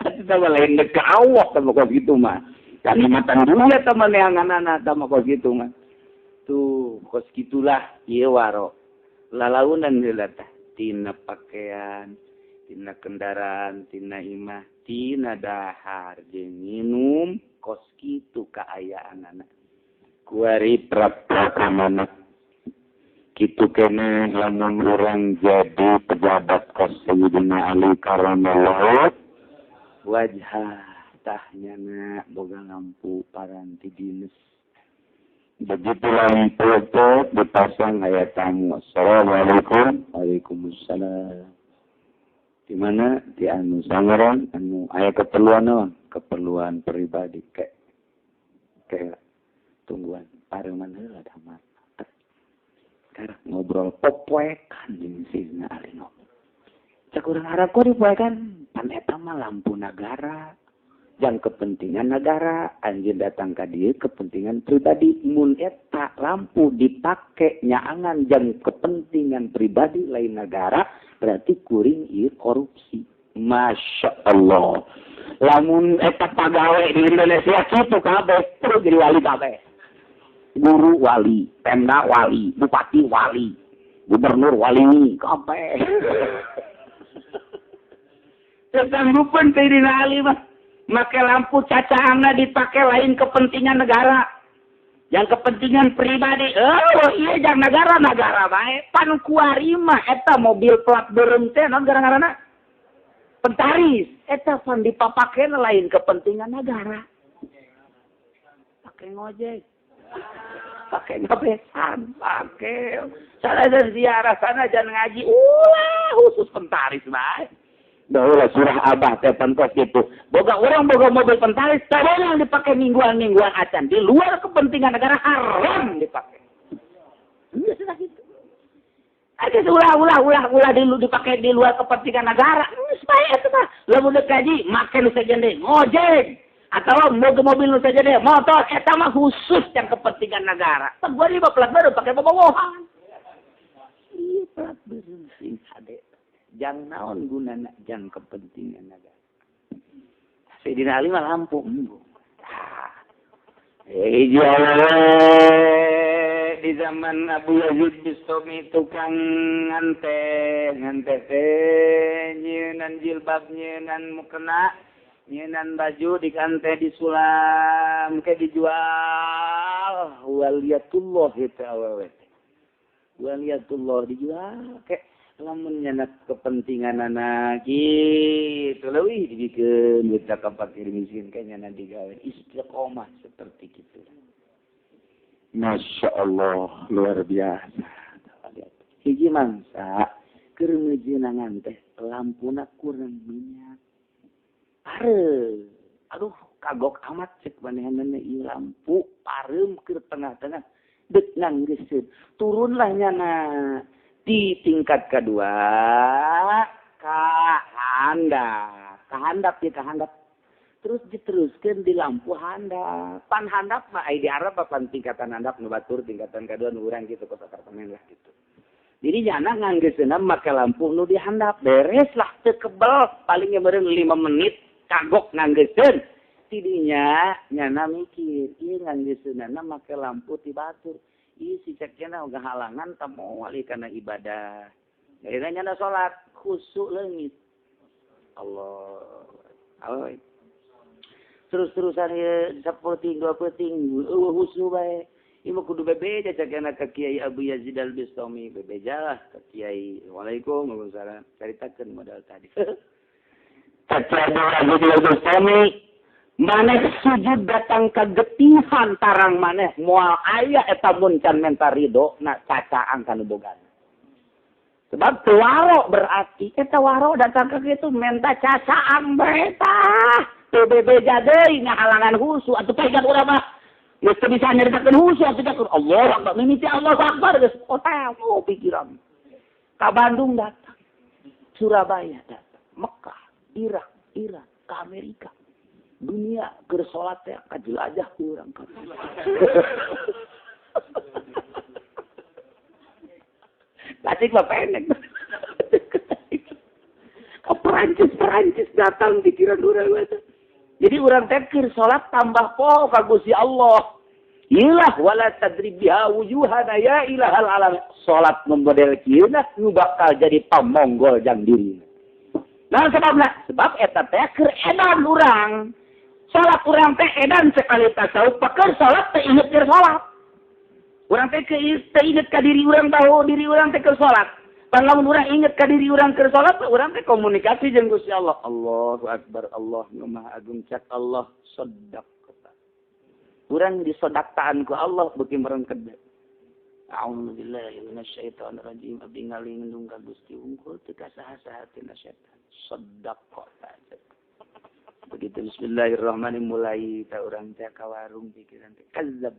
Atuh teh lain deuk ka Allah teh kos kitu mah. Kanikmatan dunia teh maneanganana teh mah kos kitu mah. Tuh kos kitulah ieu waro. Lalaunan heula tah tina pakaian, tina kendaraan, tina imah, tina dahar jeung minum kos kitu kaayaanana. Kuari praprakamana kitu keneh lamun urang jadi pejabat kos Sayyidina Ali karramallahu wajhah tah nyana boga lampu paranti dinas. Begitu lampu itu dipasang aya tamu. Assalamualaikum. Waalaikumsalam. Di mana di anu sangaran anu aya keperluan naon? Keperluan pribadi kayak kayak tungguan pareman heula damar. Karak ngobrol popoekan jeung Sayyidina Ali ngobrol. Cek urang Arab kok dipoekan? Pan eta mah lampu nagara. Jang kepentingan negara, anjeun datang ka dieu kepentingan pribadi. Mun eta lampu dipake nyaangan jang kepentingan pribadi lain negara, berarti kuring ieu korupsi. Masya Allah. Lamun eta pagawe di Indonesia kitu kabeh, terus jadi wali kabeh. Guru wali, pemda wali, bupati wali, gubernur wali, kabeh. Sesanggupeun Sayyidina Ali mah. Make lampu cacaangna dipakai lain kepentingan negara. Yang kepentingan pribadi. Oh, iya jang negara-negara bae. Pan kuari mah eta mobil plat beureum teh naon gara-garana? Pentaris. Eta pan dipapakena lain kepentingan negara. Pakai ngojek. Pakai ngabesan, pakai sana ziarah sana jangan ngaji. Ulah khusus pentaris bae. Daulah surah abah teh pentos gitu. Boga orang boga mobil pentaris, yang dipakai mingguan-mingguan acan di luar kepentingan negara haram dipakai. Iya sudah gitu. Ada ulah dulu dipakai di luar kepentingan negara. Supaya itu mah lamun deuk kaji make nu sejen deui ngojek atau mobil nu sejen deui motor eta mah khusus yang kepentingan negara. Tah gua lima plat baru pakai bobogohan. Iya plat baru sing hade. Jang naon gunana jang kepentingan negara. Sayyidina Ali mah lampu. Di zaman Abu Yazid Bistami tukang ngante teh nyeunan jilbab nyeunan mukena nyeunan baju dikante disulam ke dijual waliyatullah itu awewe. Waliyatullah dijual ke lamun nyanak kepentingan anak gitu leuwih dibikeun duit ka fakir miskin ka nyana digawe istiqomah seperti kitu. Masya Allah luar biasa. Hiji mangsa keur ngeujeunangan teh lampuna kurang minyak. Pareum. Aduh kagok amat cek manehanna ieu lampu pareum keur tengah-tengah deuk nanggeseun. Turunlah nyana di tingkat kedua kahandap, kahandap ya kahandap. Terus diteruskan di lampu handap. Pan handap mah ai di Arab pan tingkatan handap nu batur tingkatan kedua nu urang gitu kos apartemen lah gitu. Jadi nyana nganggeseunna make lampu nu di handap beres lah teu kebel paling meureun 5 menit kagok nganggeseun. Tidinya nyana mikir ieu nganggeseunna make lampu ti batur. Ih si cekena ogah halangan temu wali kana ibadah. Akhirnya nyana salat khusyuk leungit. Allah. Allah. Terus-terusan ieu 10 ting 20 ting eueuh khusyuk bae. Ieu mah kudu bebeja cekena ka Kiai Abu Yazid Al-Bistami, bebeja lah ka Kiai. Waalaikum warahmatullahi wabarakatuh. Caritakeun modal tadi. Ka Kiai Abu Yazid Al-Bistami Maneh sujud datang kegetihan tarang maneh moal aya eta mun can menta ridho na cacaang kanu bogana. Sebab teu waro berarti eta waro datang ke kitu menta cacaang bae tah. Teu bebeja deui ngahalangan husu atuh pegang urang mah. Geus teu bisa nyaritakeun husu atuh teh Allahu Akbar mimiti Allahu Akbar geus otak oh pikiran. Ka Bandung datang, Surabaya datang, Mekah, Irak, Iran, ke Amerika. Dunia keur salat teh kajelajah urang. Tasik mah pendek. Ke Perancis datang pikiran urang teh. Jadi urang teh keur salat tambah poho ka Gusti Allah. Ilah wala tadrib biha wujuhana ya ilahal alam. Salat model kieu nu bakal jadi pamonggol jang dirina. Nah sebabna sebab eta teh keur edan urang. Salat urang teh edan sekali tasawuf paker salat teh inget keur salat. Urang teh teu inget ka diri urang bahwa diri urang teh keur salat. Pan lamun urang inget ka diri urang keur salat, urang teh komunikasi jeung Gusti Allah. Allahu akbar, Allah nu maha agung cak Allah sedaq. Urang disodaktaan ku Allah beuki merengked. A'udzubillahi minasyaitonir rajim. Abdi ngalindung ka Gusti unggul teu ka saha-saha tina setan. Sedaqta. Begitu bismillahirrahmanirrahim mulai ta urang teh ka warung pikiran teh kadzab.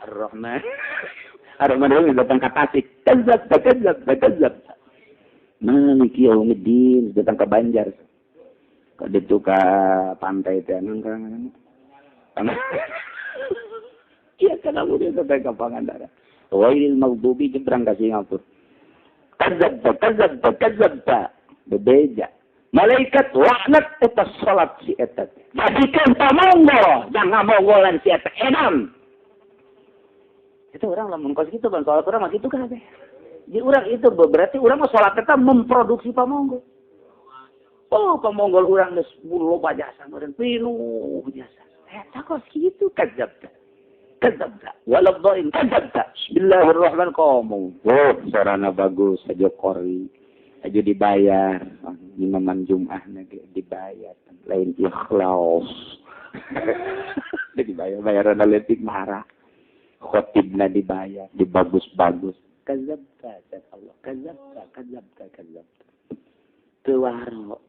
Ar-Rahman. Ar-Rahman itu datang ke Tasik. Kadzab, kadzab, kadzab. Maliki yaumiddin datang ke Banjar. Ka ditu ka pantai teh nang. Iya kan aku dia sampai ke Pangandaran. Wailil maghdubi nyebrang ke Singapura. Kadzab, kadzab, kadzab. Bebeja. Malaikat laknat eta salat si eta. Jadikan pamonggol, jangan monggolan si eta edan. Itu orang lamun kos kitu ban salat urang mah kitu kabeh. Jadi urang itu berarti urang mah salat eta memproduksi pamonggol. Oh, pamonggol urang geus loba jasa meureun pinuh jasa. Eta kos kitu kadzabta. Kadzabta. Waladhdallin kadzabta. Bismillahirrahmanirrahim. Oh, sarana bagus aja kori. Aja dibayar. Imaman Jum'ah ge dibayar. Lain ikhlas. Dibayar bayaran leutik marah. Khotibna dibayar, dibagus-bagus. Kadzabta, cak Allah. Kadzabta, kadzabta, kadzabta. Teu waro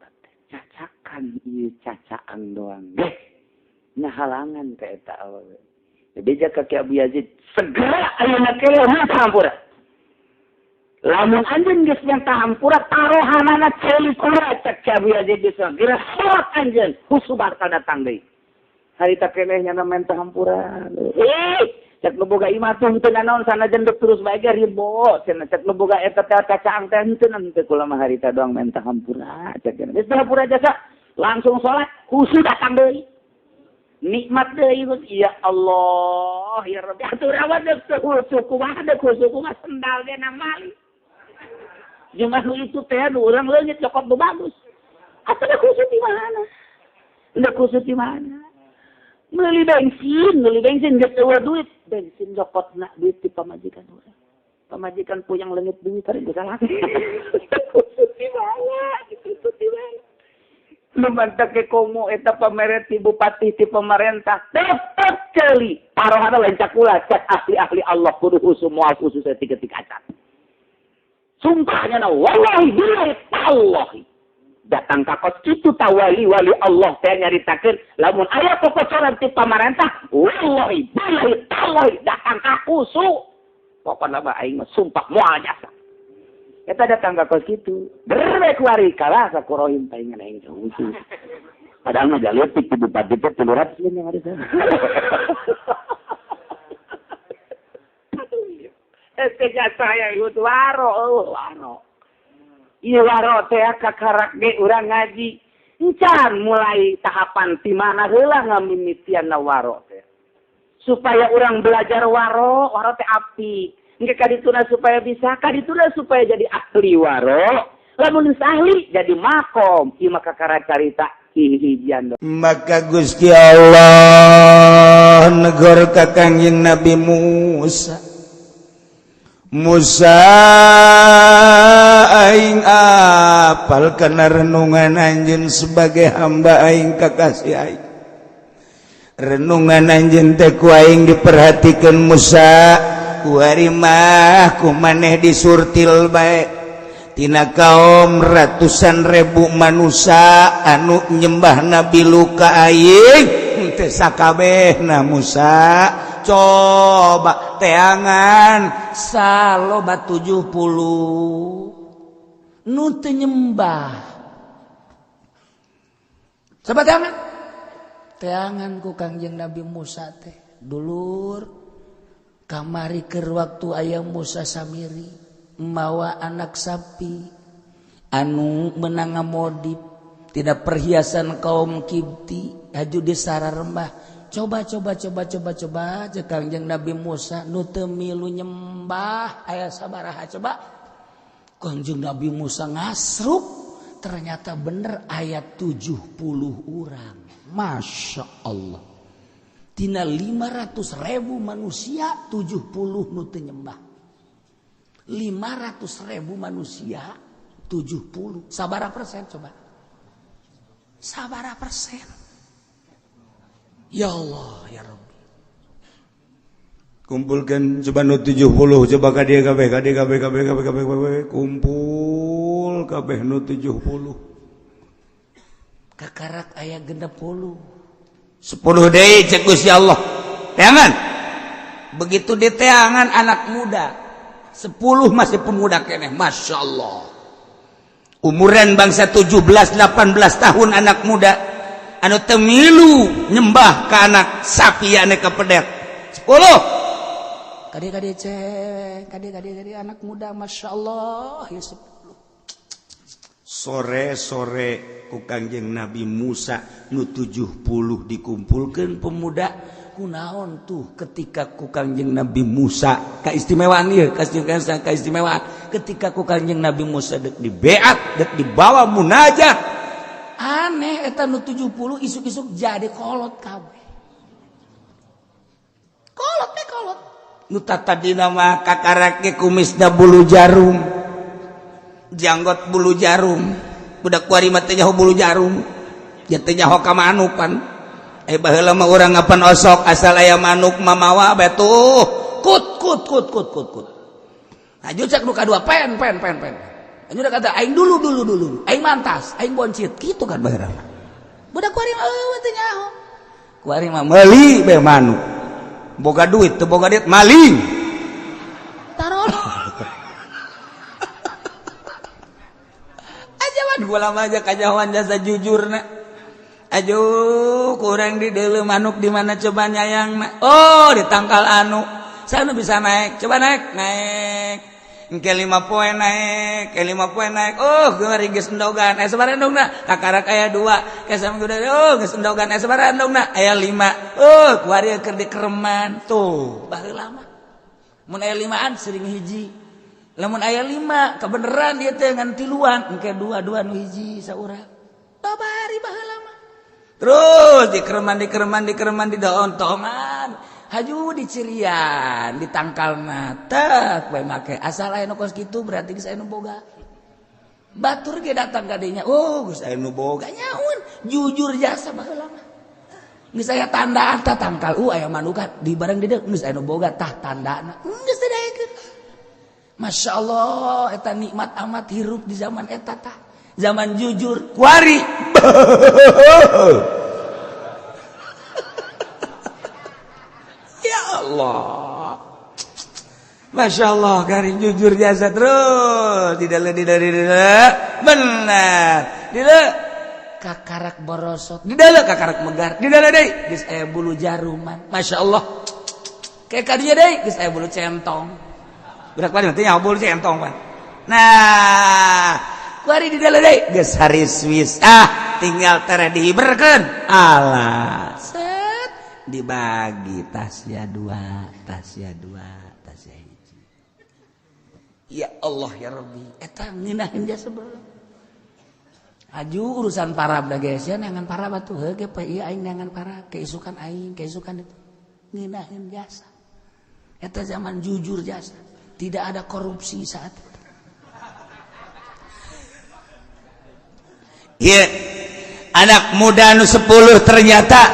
cacakan ieu cacaan doang. Geh. Nyahalangan ka eta awewe. Jadi jaka Ki Abu Yazid segera ayeuna kele minta hampura. Lamun anjeun geus minta hampura tarohanana ceuli kura cek Ki Abu Yazid geus segera salat anjeun husu bakal datang deui. Harita keneh nya minta hampura. Cek nu boga imah tuh henteu nanaon sanajan deuk terus bae ge ribo. Cenah cek nu boga eta teh cacaang teh henteu henteu kula mah harita doang minta hampura cek. Geus hampura jasa langsung salat husu datang deui. Nikmat deui ya Allah ya Rabbi atuh rawat deuk husu kumaha deuk husu kumaha sendal ge namali. Jumah nu itu teh nu urang leungit cokot nu bagus. Atuh deuk husu di mana? Deuk husu di mana? Meuli bensin geus eueuh duit, bensin cokotna duit ti pamajikan urang. Pamajikan puyang leungit duit teh geus salah. Husu di mana? Husu di mana? Lumantak ke komo eta pameret ti bupati ti pemerintah tetep ceuli tarohana lain cakula cak ahli-ahli Allah kudu khusus moal khusus ketika acan sumpahnya na wallahi billahi tallahi datang ka kos kitu ta wali-wali Allah teh nyaritakeun lamun aya kokocoran ti pamarentah wallahi billahi tallahi datang ka khusus pokona mah aing mah sumpah moal jasa. Eta datang ka kos kitu, berbe kuari kalah ka kurohim paingan aing khusus. Padahal mah jaleutik ti bupati teh 300 yang ada. Eta jasa ya ieu waro, eueuh waro. Ieu waro teh kakarak ge urang ngaji. Encan mulai tahapan ti mana heula ngamimitianna waro teh. Supaya urang belajar waro, waro teh api. Engke kadituna supaya bisa, kadituna supaya jadi ahli waro. Lamun geus ahli jadi makom. Ieu mah kakara carita hihijian. Maka Gusti Allah negor ka Kangjeng Nabi Musa. Musa aing apal kana renungan anjeun sebagai hamba aing kakasih aing. Renungan anjeun teh ku aing diperhatikeun Musa, kuari mah ku maneh disurtil bae tina kaum ratusan ribu manusia anu nyembah Nabi Luka aing teh sakabehna Musa. Coba teangan saloba 70 nu teu nyembah. Coba teangan. Teangan ku Kangjeng Nabi Musa teh dulur kamari keur waktu aya Musa Samiri mawa anak sapi anu menang ngamodip tidak perhiasan kaum Kibti haju di sararembah. Coba coba coba coba coba cek Kangjeng Nabi Musa nu teu milu nyembah aya sabaraha coba. Kangjeng Nabi Musa ngasruk ternyata bener ayat 70 orang. Masya Allah. Tina 500.000 manusia 70 nu teu nyembah. 500.000 manusia 70. Sabaraha persen coba? Sabaraha persen? Ya Allah ya Rabbi. Kumpulkan coba nu 70 coba ka dieu kabeh ka dieu kabeh kabeh kabeh kabeh kumpul kabeh nu 70. Kakarak aya 60. 10 deui cek Gusti Allah. Teangan. Begitu diteangan anak muda 10 masih pemuda keneh, Masya Allah. Umuran bangsa 17-18 tahun anak muda anu teu milu nyembah ke anak sapi anu kepedet 10. Kade-kade cek, kade-kade anak muda, Masya Allah ya 10. Sore-sore ku Kangjeng Nabi Musa nu 70 dikumpulkeun pemuda. Kunaon tuh ketika ku Kangjeng Nabi Musa keistimewaan ieu, keistimewaan ketika ku Kangjeng Nabi Musa dek dibeat, dek dibawa munajat. Aneh eta nu 70 isuk-isuk jadi kolot kabeh. Kolot teh kolot. Nu tatadina mah kakarak ge kumisna bulu jarum. Janggot bulu jarum. Budak kuari mah teh nyaho bulu jarum. Ya teh nyaho ka manuk pan. Baheula mah urang ngapan osok asal aya manuk mamawa bae tuh. Kut kut kut kut kut kut. Aju cek nu kadua pen pen pen pen. Aju udah kata aing dulu dulu dulu. Aing mantas, aing boncit kitu kan baheula mah. Budak kuari mah eueuh teh nyaho. Kuari mah meuli bae manuk. Boga duit teu boga duit maling. Tarol. Aja mah gua lama aja kajahoan jasa jujurna. Aduh, kurang di deuleu manuk di mana coba nyayang. Oh, di tangkal anu. Sana bisa naik. Coba naik, naik. Engke 5 poe naik, ke 5 poe naik. Oh, geus geus endogan. Sabaraha endogna? Kakarak aya 2. Ke sama kuda. Oh, geus endogan. Sabaraha endogna? Aya 5. Oh, kuari keur dikereman. Tuh, baheula mah. Mun aya 5an sering hiji. Lamun aya 5, kebeneran ieu teh ngan tiluan. Engke 2 nu hiji saurang. Babari baheula mah. Terus dikereman dikereman dikereman di daun toman haju dicirian ditangkalna tek bae make asal aya nu kos kitu berarti geus aya nu boga. Batur ge datang ka dinya, oh geus aya nu boga nyaun jujur jasa baheula mah. Geus aya tandaan tah tangkal, aya manukan di bareng di dieu geus aya nu boga tah tandana. Geus teu daekeun. Masya Allah eta nikmat amat hirup di zaman eta tah. Zaman jujur kuari. Ya Allah. Masya Allah garing jujur jasa terus tidak benar tidak kakarak borosot tidak kakarak megar tidak deui geus aya bulu jaruman. Masya Allah kayak kadinya deui geus aya bulu centong. Budak bari teh nyaho bulu centong pan. Nah kuari di dalam deui geus haris wis ah tinggal tere dihiberkeun alah set dibagi tasya 2 tasya 2 tasya 1. Ya Allah ya Rabbi eta ngeunaheun jasa baheula. Aju urusan para da geus ya neangan para batu heuh ge poe ieu aing neangan para keisukan aing keisukan itu ngeunaheun jasa. Eta zaman jujur jasa. Tidak ada korupsi saat itu. Iya, anak muda nu 10 ternyata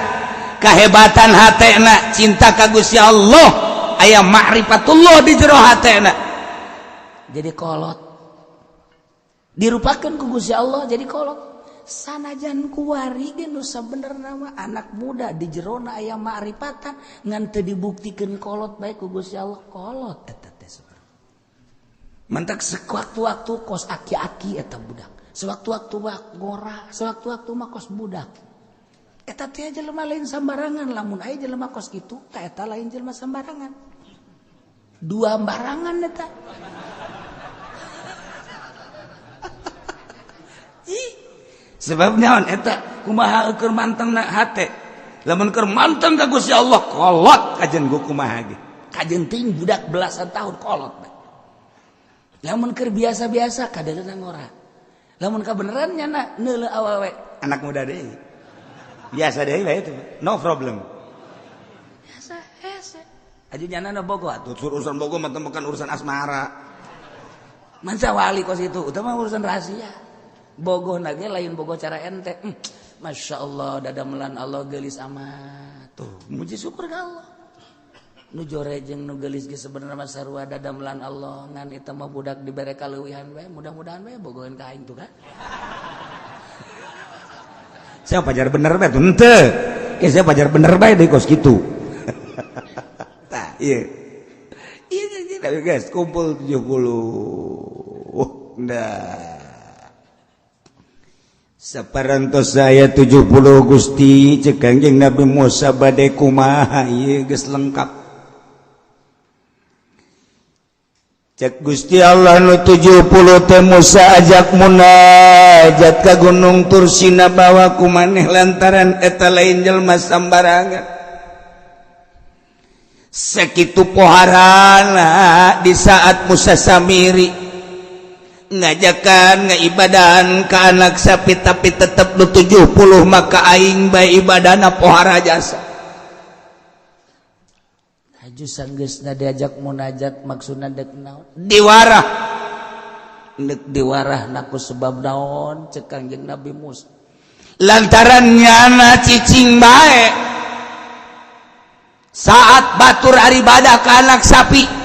kehebatan hatena cinta ka Gusti Allah, aya ma'rifatullah di jero hatena. Jadi kolot. Dirupakan ku Gusti Allah jadi kolot. Sanajan kuari ge nu sabenerna mah anak muda di jerona aya ma'rifatan ngan teu dibuktikeun kolot bae ku Gusti Allah, kolot eta teh sebenarnya. Mantak sewaktu-waktu kos aki-aki eta budak. Sewaktu-waktu mah ngora, sewaktu-waktu mah kos budak. Eta teh jelema lain sambarangan, lamun aya jelema kos kitu, ta eta lain jelema sambarangan. Dua barangan eta. Ih, sebab naon eta kumaha keur mantengna hate. Lamun keur manteng ka Gusti Allah kolot kajen gua kumaha ge. Kajen teuing budak belasan tahun kolot. Lamun keur biasa-biasa kadeuleuna ngora. Lamun kabeneran nyana neuleuh awewe. Anak muda deui. Biasa deui bae itu, no problem. Biasa hese. Aju nyana na bogo atuh urusan bogo mah bukan urusan asmara. Manca wali kos itu, utama urusan rahasia. Bogoh nage lain bogoh cara ente. Masya Allah dadamelan Allah geulis amat. Tuh, muji syukur ka Allah. Nu jore jeung nu geulis ge sebenarnya mah sarua dadamelan Allah, ngan eta mah budak dibere kaleuwihan we, mudah-mudahan we bogoheun ka aing tuh kan. Saya pajar bener bae tuh henteu. Ke saya pajar bener bae deui kos kitu. Tah, ieu. Ieu guys, kumpul 70. Nah. Saparantos saya 70 Gusti cek Kangjeng Nabi Musa bade kumaha ieu geus lengkap. Cek Gusti Allah nu 70 teh Musa ajak munajat ka Gunung Tursina bawa ku maneh lantaran eta lain jelema sambarangan. Sakitu poharana di saat Musa Samiri ngajakan ngaibadahan ke anak sapi tapi tetep nu 70 maka aing bae ibadahna pohara jasa. Haju sanggeusna diajak munajat maksudna deuk naon? Diwarah. Deuk diwarah ku sebab naon cek Kangjeng Nabi Musa. Lantaran nyana cicing bae saat batur ibadah ke anak sapi.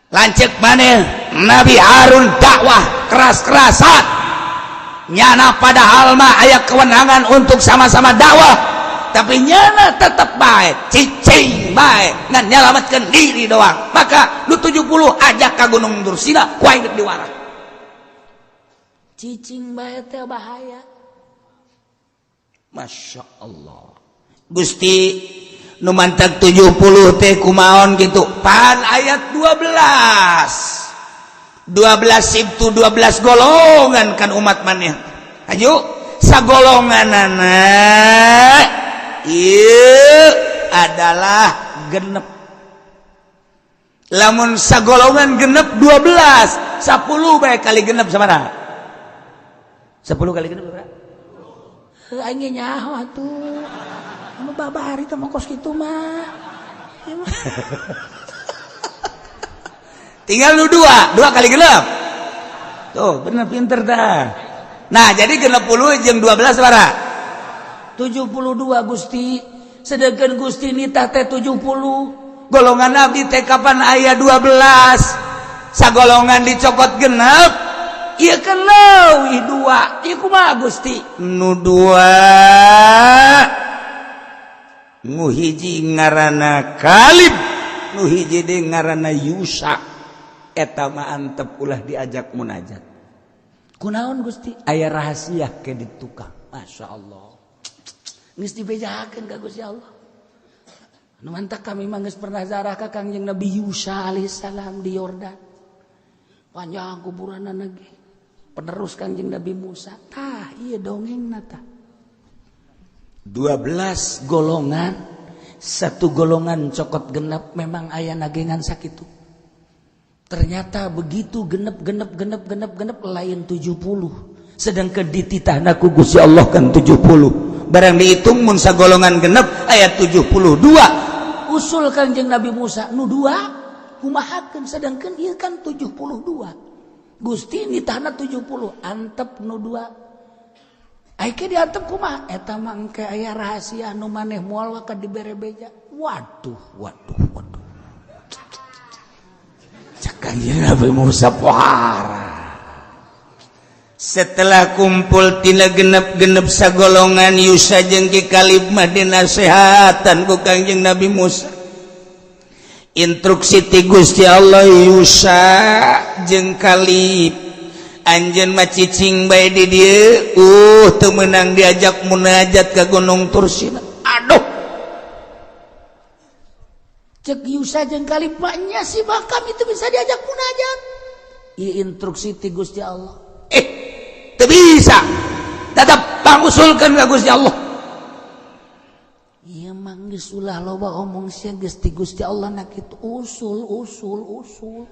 Lanceuk maneh Nabi Harun dakwah keras-kerasan nyana padahal mah aya kewenangan untuk sama-sama dakwah tapi nyana tetep bae cicing bae ngan nyalametkeun diri doang. Maka nu 70 ajak ka Gunung Tursina ku aing diwarah. Cicing bae teh bahaya. Masya Allah Gusti nu mantag 70 teh kumaon gitu pan ayat 12 12 sibtu 12 golongan kan umat maneh. Ayo sagolonganana ieu adalah genep. Lamun sagolongan genep 12 10 bae kali genep sabaraha? 10 kali genep sabaraha? Heuh aing ge nyaho atuh. Anu babari teh mah kos kitu mah. Tinggal lu 2 kali genep. Tuh, bener pinter dah. Nah, jadi 60 jeung 12 sabaraha? 72 Gusti. Sedangkan Gusti nitah teh 70. Golongan abdi teh kapan aya 12? Sagolongan dicokot genep. Ieu kan leuwih 2. Ieu kumaha Gusti? Nu 2 nu hiji ngaranna Kalib, nu hiji deui ngaranna Yusa. Eta mah antep ulah diajak munajat. Kunaon Gusti? Aya rahasia ke di tukang. Masya Allah. Geus dibejakeun ka Gusti Allah. Nu mantak kami mah geus pernah zarah ka Kangjeng Nabi Yusa alaihissalam di Yordan. Panjang kuburanna ge. Penerus Kangjeng Nabi Musa. Tah, ieu dongengna tah. 12 golongan, satu golongan cokot genep memang aya nagengan sakitu. Ternyata begitu genep genep genep genep genep lain 70. Sedangkan dititahna ku Gusti Allah kan 70. Barang dihitung mun sagolongan genep ayat 72. Usul Kanjeng Nabi Musa nu 2. Kumahakeun, sedangkan ieu kan 72, Gusti nitahna 70, antep nu dua. Ai ke diantep kumaha? Eta mah engke aya rahasia nu maneh moal waka dibere beja. Waduh, waduh, waduh. Cek Kanjeng Nabi Musa pohara. Setelah kumpul tina genep-genep sagolongan, Yusa jeung Ki Kalib mah dinasehatan ku Kangjeng Nabi Musa. Instruksi ti Gusti Allah, Yusa jeung Kalib, anjeun mah cicing bae di dieu, teu meunang diajak munajat ke Gunung Tursina. Aduh. Cek Yusa jeung Kalib mah, nya sih mah kami itu bisa diajak munajat. Ieu instruksi ti Gusti Allah. Eh, teu bisa, tetap pangusulkeun ka Gusti Allah. Ieu mah geus ulah loba omong sia, geus ti Gusti Allah na kitu, usul, usul, usul.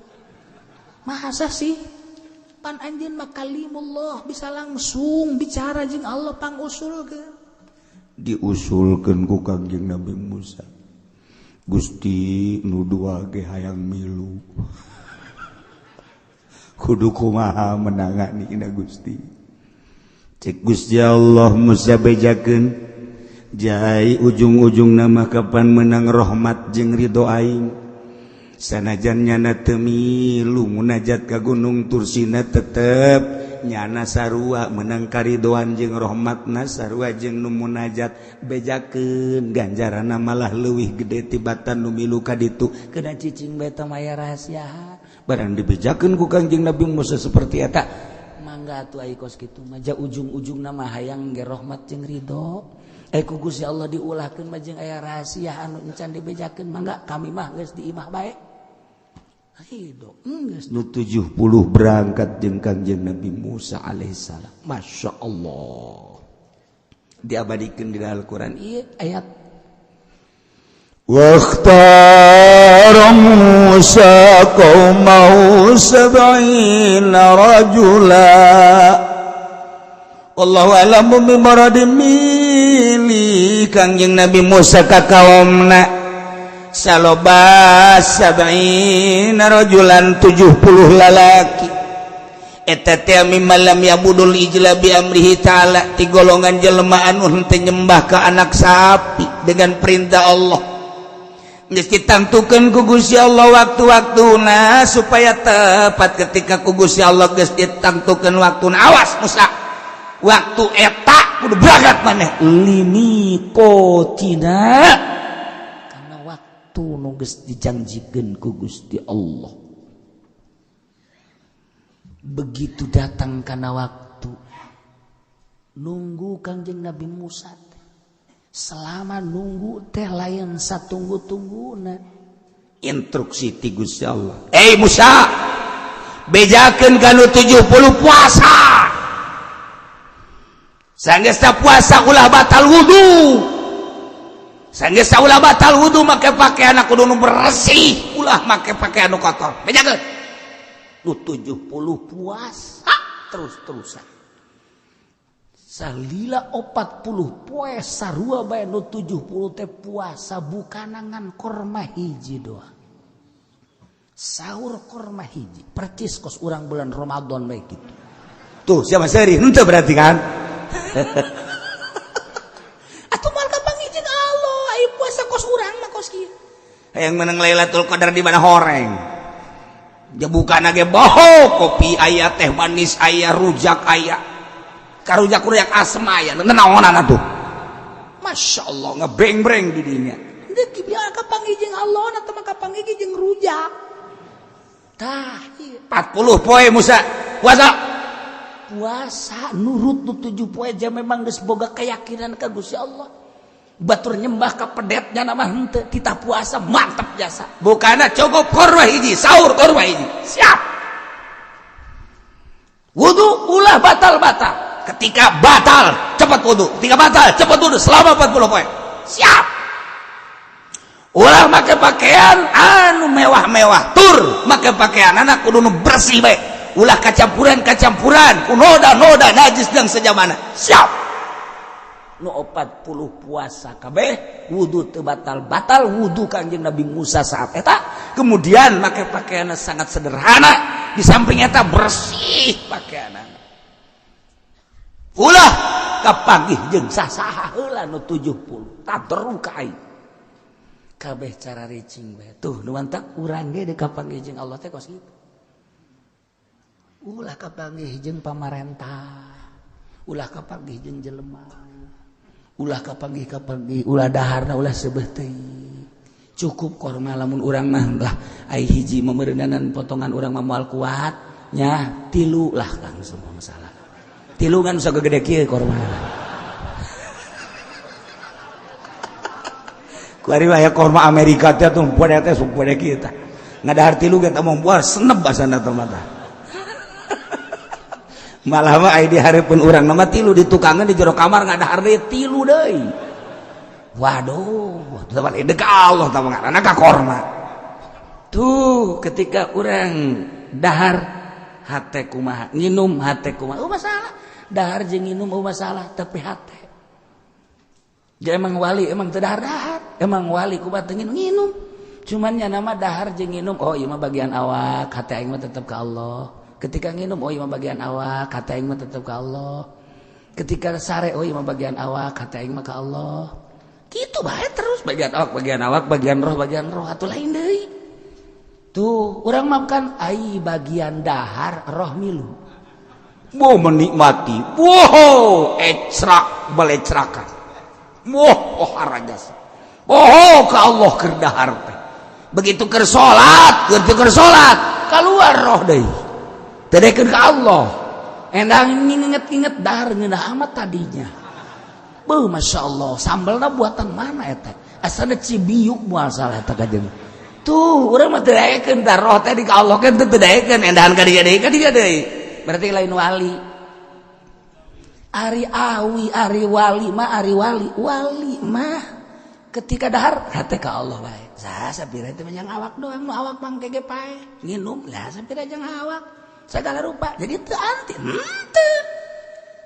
Masa sih? Pan anjeun mah kalimullah, bisa langsung bicara jeung Allah, pangusulkeun. Diusulkeun ku Kangjeng Nabi Musa, Gusti, nu dua ge hayang milu, kudu kumaha menangani ina, Gusti? Cek Gusti Allah, Musa, bejakeun jai, ujung-ujung nama kapan menang rahmat jeung ridho aing. Sanajan nyana teu milu munajat ka Gunung Tursina, tetep nyana sarua menang karidoan jeung rahmatna, sarua jeung nu munajat. Bejakeun, ganjaranna malah leuwih gede tibatan nu milu ka ditu. Keuna cicing bae, teh aya rahasia. Barang dibejakeun ku Kangjeng Nabi Musa seperti eta. Mangga atuh, ai kos kitu mah, ja ujung-ujungna mah hayang ge rahmat jeung ridho. Eh, ku Gusti Allah diulahkeun mah jeung aya rahasia anu encan dibejakeun, mangga kami mah geus di imah bae. Ridho geus. Nu 70 berangkat jeung Kangjeng Nabi Musa alaihissalam. Masya Allah, diabadikan di dalam Al-Quran ieu ayat. واختار موسى قومه 70 رجلا. Wallahu a'lam bimurad. Milih Kangjeng Nabi Musa ka kaumna saloba sab'ina rajulan, 70 lalaki. Eta teh mimman lam ya'budul ijla bi amrihi ta'ala, ti golongan jelema anu henteu nyembah ka anak sapi dengan perintah Allah. Geus ditantukeun ku Gusti Allah waktu-waktuna supaya tepat. Ketika ku Gusti Allah geus ditantukeun waktuna, awas Musa, waktu eta kudu berangkat maneh limiqatina, karena waktu nu geus dijanjikeun ku Gusti Allah. Begitu datang karena waktu, nunggu Kangjeng Nabi Musa teh. Selama nunggu teh lain satunggu-tungguna. Instruksi ti Gusti Allah, eh Musa, bejakeun kanu 70, puasa. Sanggeus puasa, ulah batal wudu. Sanggeus ulah batal wudu, make pakaian kudu nu bersih, ulah make pakaian nu kotor. Bejakeun nu 70 puasa terus-terusan salila 40 poe, sarua bae nu 70 teh puasa, bukan ngan korma hiji doang, sahur korma hiji, percis kos urang bulan Ramadan bae gitu. Tuh, siapa seri henteu berarti kan? Atuh moal kapanggih jeung Allah ayo puasa kos urang mah kos kieu. Hayang menang Lailatul Qadar di mana horeng? Dia bukan ge boho, kopi aya, teh manis aya, rujak aya, karujak rujak asem aya, naonan atuh. Masya Allah, ngebeng-breng di dinya. Deuk biar kapanggih jeung Allah atau mah kapanggih jeung rujak. Tah, ieu. 40 poe Musa puasa. Puasa nurut nu 7 poe aja, memang geus boga keyakinan ka Gusti Allah. Batur nyembah ka pedetnya nama henteu, kita puasa mantap jasa. Bukanna cukup korma hiji sahur, korma hiji, siap. Wudu ulah batal-batal. Ketika batal cepat wudu, ketika batal cepat wudu, selama 40 poe. Siap. Ulah make pakaian anu mewah-mewah, tur make pakaian anak kudu nu bersih bae, ulah kacampuran kacampuran ku noda-noda najis dan sejamana. Siap. Nu 40 puasa kabeh wudu teu batal-batal wudu Kangjeng Nabi Musa saat eta. Kemudian make pakaianna sangat sederhana, di samping eta bersih pakaianna. Ulah kapanggih jeung sasaha heula nu 70 taderu ka aing. Kabeh cara ricing bae. Tuh nu mantak urang ge deuk kapanggih jeung Allah teh kos kitu. Ulah kapanggih jeung pamarentah, ulah kapanggih jeung jelema, ulah kapanggih-kapanggih, ulah daharna ulah seubeuh teuing. Cukup korma lamun urang mah lah ai hiji memeureunanan potongan urang mah moal kuat nya tilu lah langsung masalah. Tilu kan bisa gede kieu korma. Kuari mah ya korma Amerika teh tuh poe teh sumpah kieu tah. Ngadahar tilu ge teh moal seneb basana teh mah. Malah mah ai di hareupeun urang mah tilu di tukangan di jero kamar ngadahar deui tilu deui. Waduh, teu balik ka Allah tah ngaranna ka korma. Tuh ketika urang dahar hate kumaha, nginum hate kumaha, oh masalah. Dahar jeung nginum oh masalah, tapi hate. Ja emang wali emang teu dahar-dahar, emang wali kumaha teu nginum. Cuman nya nama dahar jeung nginum, oh ieu mah bagian awak, hate aing mah tetep ka Allah. Ketika nginum, oh iya mah bagian awak, kata aing mah tetep ke Allah. Ketika sare, oh iya mah bagian awak, kata aing mah ke Allah. Gitu bae terus bagian awak, bagian awak, bagian roh, atuh lain deui. Tuh, urang mah kan ai bagian dahar roh milu. Mau menikmati. Wow, ecrak belecrakan. Wah, oh harajas. Oh, ke Allah keur dahar teh. Begitu keur salat, keur salat, keluar roh deui. Tedekeun ka Allah. Endang nginget-inget dahar ngeunah amat tadinya. Beuh Masya Allah, sambalna buatan mana eta? Asana Cibiuk moal salah eta kajeng. Tuh, urang mah teu daekeun tah roh teh di ka Allah kan teu daekeun, endahan ka dieu deui ka dieu deui. Berarti lain wali. Ari awi, ari wali mah ari wali, wali mah ketika dahar hate ka Allah bae. Saha sapira teh mah awak doang, nu awak mangke ge pae. Nginum lah sapira jeung awak. Segala rupa jadi teu anti henteu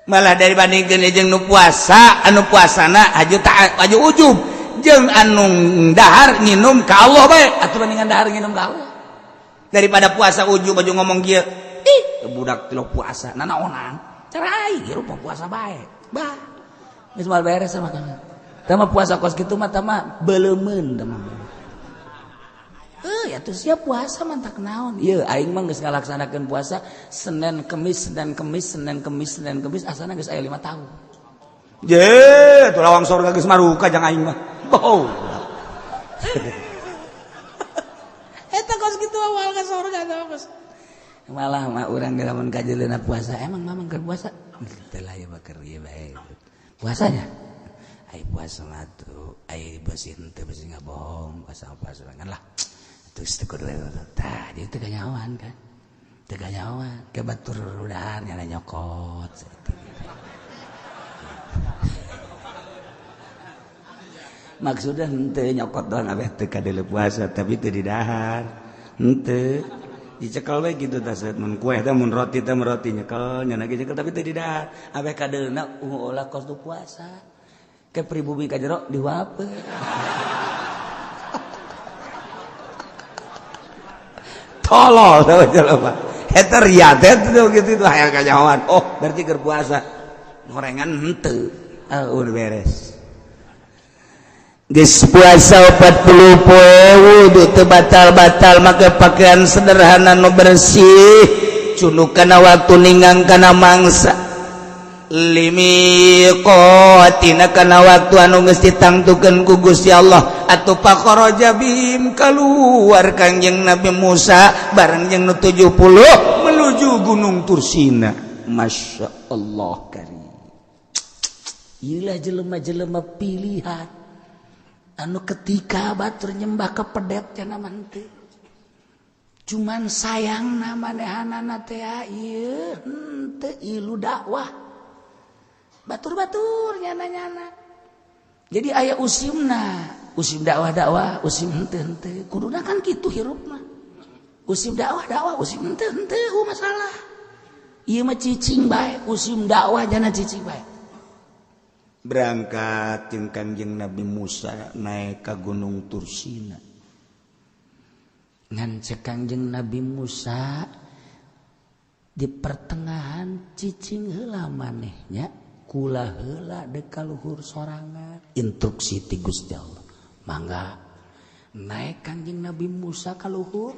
malah dari bandingkeun jeung nu puasa anu puasana aju ta aju ujub jeung anu dahar nginum ka Allah bae atuh bandingan dahar nginum ka Allah daripada puasa ujub aju ngomong kieu ih budak teu puasa nanaonan cara aing rupa puasa bae bah geus moal beres sama kamu tah mah puasa kos kitu mah tah mah beleumeun tah mah. Ya tuh siap puasa mantak naon. Ieu aing mah geus ngalaksanakeun puasa Senin Kemis Senin Kemis Senin Kemis Senin Kemis asana geus aya 5 tahun. Ye, tuh lawang sorga geus maruka jang aing mah. Boh. Eta kos kitu awal ka sorga tah kos. Malah mah urang ge lamun kajeleuna puasa, emang mamang keur puasa? Teu lah ieu mah keur ieu bae. Puasanya? Ai puasa mah tuh, ai beusi henteu beusi ngabohong, puasa-puasa kan lah. Terus teu kudu tah jadi teu kanyahoan kan teu kanyahoan ke batur udahan nyala nyokot maksudnya henteu nyokot doang abeh teu kadeuleu puasa tapi teu didahar henteu dicekel we kitu tah mun kue teh mun roti teh mun roti nyekel nya lagi nyekel tapi teu didahar abeh kadeulna ulah kos tu puasa ke pribumi ka jero dihuapeun. Tolol tau jelema. Eta riadet tuh gitu itu hayang kanyahoan. Oh, berarti keur puasa. Gorengan henteu. Ah, udah beres. Geus puasa 40 poe wudu teu batal-batal make pakaian sederhana nu bersih. Cunuk kana waktu ninggang kana mangsa. Limiqatina kana waktu anu geus ditangtukeun ku Gusti Allah. Atuh pakharaja bihim keluar Kangjeng Nabi Musa bareng jeung nu 70 menuju Gunung Tursina. Masya Allah karim. Ieulah jelema-jelema pilihan anu ketika batur nyembah kepedet cenah mah henteu. Cuman sayangna manehanana teh ieu henteu ilu dakwah. Batur-batur nyana-nyana. Jadi aya usimna, usim dakwah-dakwah, usim henteu-henteu. Kuduna kan kitu hirup mah. Usim dakwah-dakwah, usim henteu-henteu masalah. Ieu mah cicing bae, usim dakwah jana cicing bae. Berangkat jeung Kangjeng Nabi Musa naik ka Gunung Tursina. Ngan cek Kangjeng Nabi Musa di pertengahan cicing heula manehnya kula heula deuk ka luhur sorangan. Instruksi ti Gusti Allah. Mangga naik Kangjeng Nabi Musa ka luhur,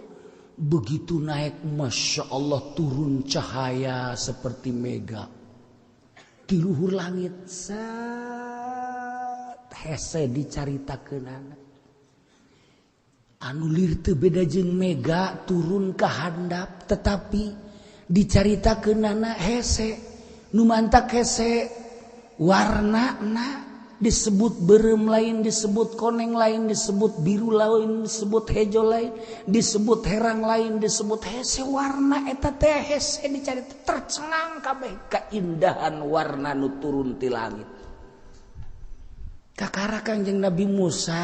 begitu naik Masya Allah turun cahaya seperti mega di luhur langit. Set hese dicaritakeunana anu lir teu beda jeung mega turun ka handap, tetapi dicaritakeunana hese nu mantak hese warnana disebut berem lain, disebut koneng lain, disebut biru lain, disebut hejo lain, disebut herang lain, disebut hese warna eta teh hese dicari tercengang kabeh keindahan warna nu turun ti langit. Kakara Kangjeng Nabi Musa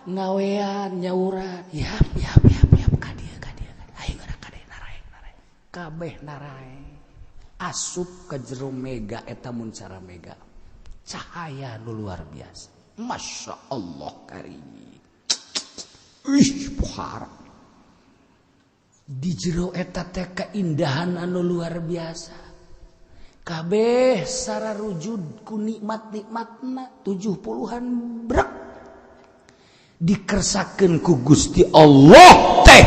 ngawean nyauran, yap yap yap yap ka dieu ka dieu ayo geura ka dieu naraek naraek kabeh naraek asup ka jero mega eta mun cara mega cahaya nu luar biasa. Masya Allah karim. Ih, pohara. Di jero eta teh keindahan anu luar biasa. Kabeh sararujud ku nikmat-nikmatna 70-an brek dikersakeun ku Gusti Allah teh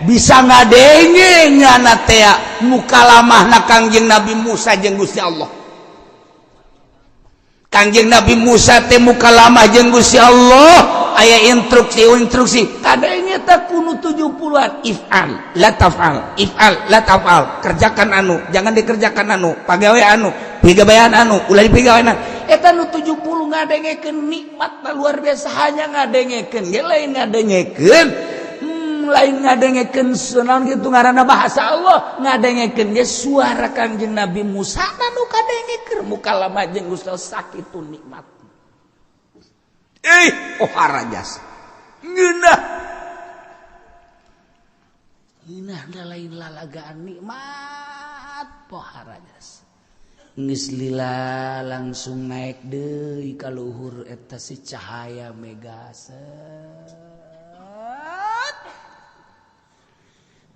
bisa ngadenge nyana teh mukalamahna Kangjeng Nabi Musa jeung Gusti Allah. Kangjeng Nabi Musa teh mukalamah jeung Gusti Allah aya instruksi-instruksi kadangnya tak kuno 70-an if'al la taf'al if'al la taf'al, kerjakan anu jangan dikerjakan anu, pagawe anu pigawean anu ulah dipigawean eta nu 70 ngadengekeun nikmat luar biasa, hanya ngadengekeun ge lain ngadengekeun lain ngadengekeun naon kitu ngaranna bahasa Allah, ngadengekeun ge suara Kangjeng Nabi Musa nu kadengekeun mukalamah jeung Gusti Allah sakitu nikmat. Oh jasa ngeunah ngeunah da lain lalagaan nikmat pohara jasa. Geus lila langsung naik deui ka luhur eta si cahaya mega set.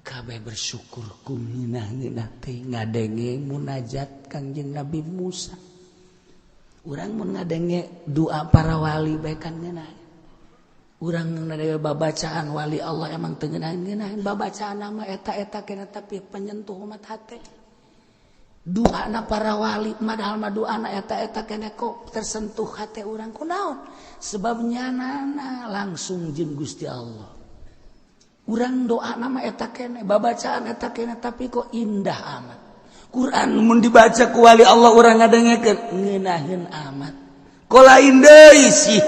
Kabeh bersyukur ku ngeunah-ngeunah teh ngadenge munajat Kangjeng Nabi Musa. Urang mun ngadenge doa para wali bae kan ngeunah. Urang ngadenge babacaan wali Allah emang teu ngeunah-ngeunahan babacaan mah eta-eta kena tapi penyentuh umat hate. Doana para wali padahal mah doana eta-eta kena kok tersentuh hate urang kunaon? Sebab nyanana langsung jeung Gusti Allah. Urang doana mah eta kene, babacaan eta kene tapi kok indah amat. Quran mun dibaca ku wali Allah urang ngadengekeun ngeunaheun amat. Ko lain deui sih.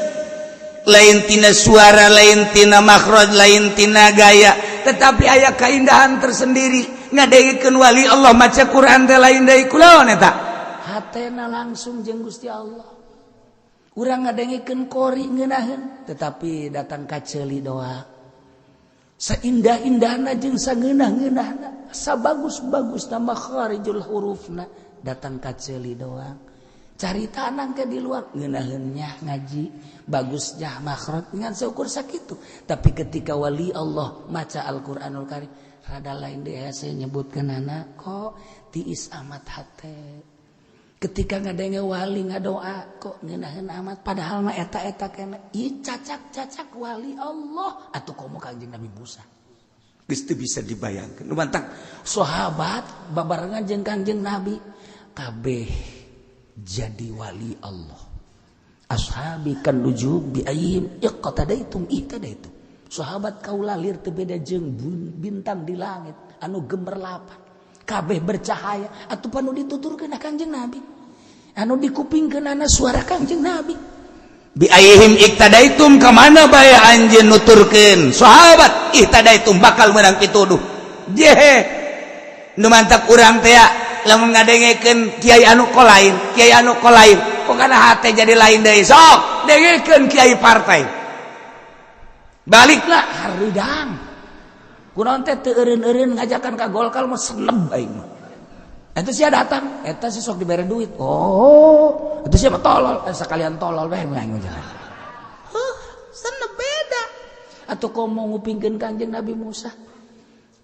Lain tina suara, lain tina makhraj, lain tina gaya, tetapi aya keindahan tersendiri. Ngadengekeun wali Allah maca Quran teh lain deui kulaon eta. Hatena langsung jeung Gusti Allah. Urang ngadengekeun qori ngeunaheun, tetapi datang ka ceuli doa. Saindah-indahna jeung sangeunah-ngeunahna, sabagus-bagusna makharijul hurufna datang ka ceuli doang. Carita nang ke di luar ngeunaheun ngaji, bagusnya makhraj ngan seukur sakitu. Tapi ketika wali Allah maca Al-Qur'anul Karim, rada lain deui hese nyebutkeunana kok tiis amat hate. Ketika ngadenge wali ngadoa kok ngeunaheun amat, padahal mah eta-eta kena ieu cacak-cacak wali Allah atuh komo Kangjeng Nabi Musa. Geus teu bisa dibayangkeun. Nu mantak sahabat babarengan jeung Kangjeng Nabi kabeh jadi wali Allah. Ashabi kan nujum bi ayyihim iqtadaitum ihtadaitum. Sahabat kaula lir teu beda jeung bintang di langit anu gemerlapan. Kabeh bercahaya atuh panu dituturkeun Kangjeng Nabi. Anu dikupingkeunana suara Kangjeng Nabi. Bi ayyihim iqtadaitum ka mana bae anjeun nuturkeun sahabat ihtadaitum bakal meunang pituduh. Jehe nu mantak urang teh lamun ngadengekeun kiai anu kolain, kiai anu kolain, kok kana hate jadi lain deui. Sok dengekeun kiai partai. Baliklah hareudang. Kunaon teh teu eureun-eureun ngajakan ka Golkar mah seneb aing mah. Eta sia datang, eta si sok dibere duit. Oh, Itu siapa tolol? Eh, sekalian tolol bae aing jangan. Huh, sana beda. Atau kau mau ngupingkeun Kanjeng Nabi Musa?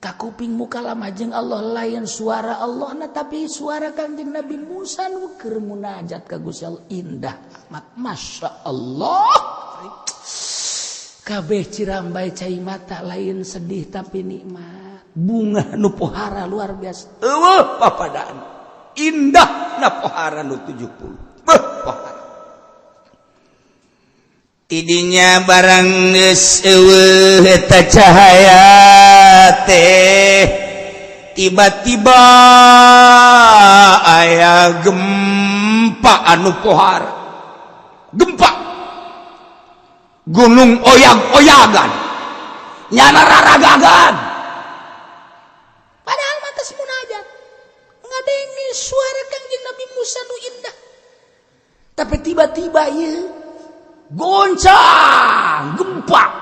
Kakuping muka jeung Allah, lain suara Allah nah, tapi suara Kanjeng Nabi Musa nu keur munajat ka Gusti Allah, indah amat, Masya Allah. Kabeh cirambai cai mata, lain sedih tapi nikmat, bunga nu pohara luar biasa, eueuh papadaan indah na pohara nu 70. Beuh, pohara tidinya barang geus eueuh eta cahaya teh, tiba-tiba aya gempa anu pohara, gempa gunung oyag-oyagan, nyana raragagan. Padahal matas munajat ngadenge suara Kangjeng Nabi Musa nu indah, tapi tiba-tiba ieu goncang gempa.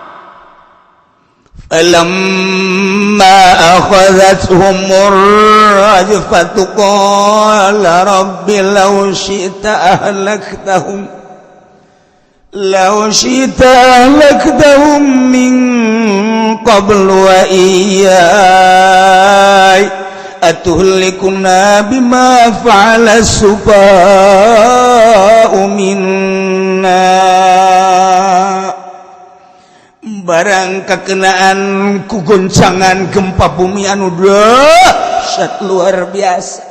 فلما أخذتهم الرجفة قال رب لو شئت أهلكتهم من قبل وإياي أتهلكنا بما فعل السفهاء منا. Barang kekenaan ku goncangan gempa bumi anu dahsyat luar biasa.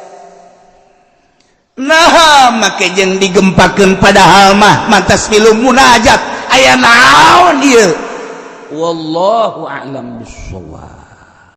Nah, make jeung digempakeun, padahal mah mantas milu munajat. Aya naon ieu? Wallahu a'lam bissawab.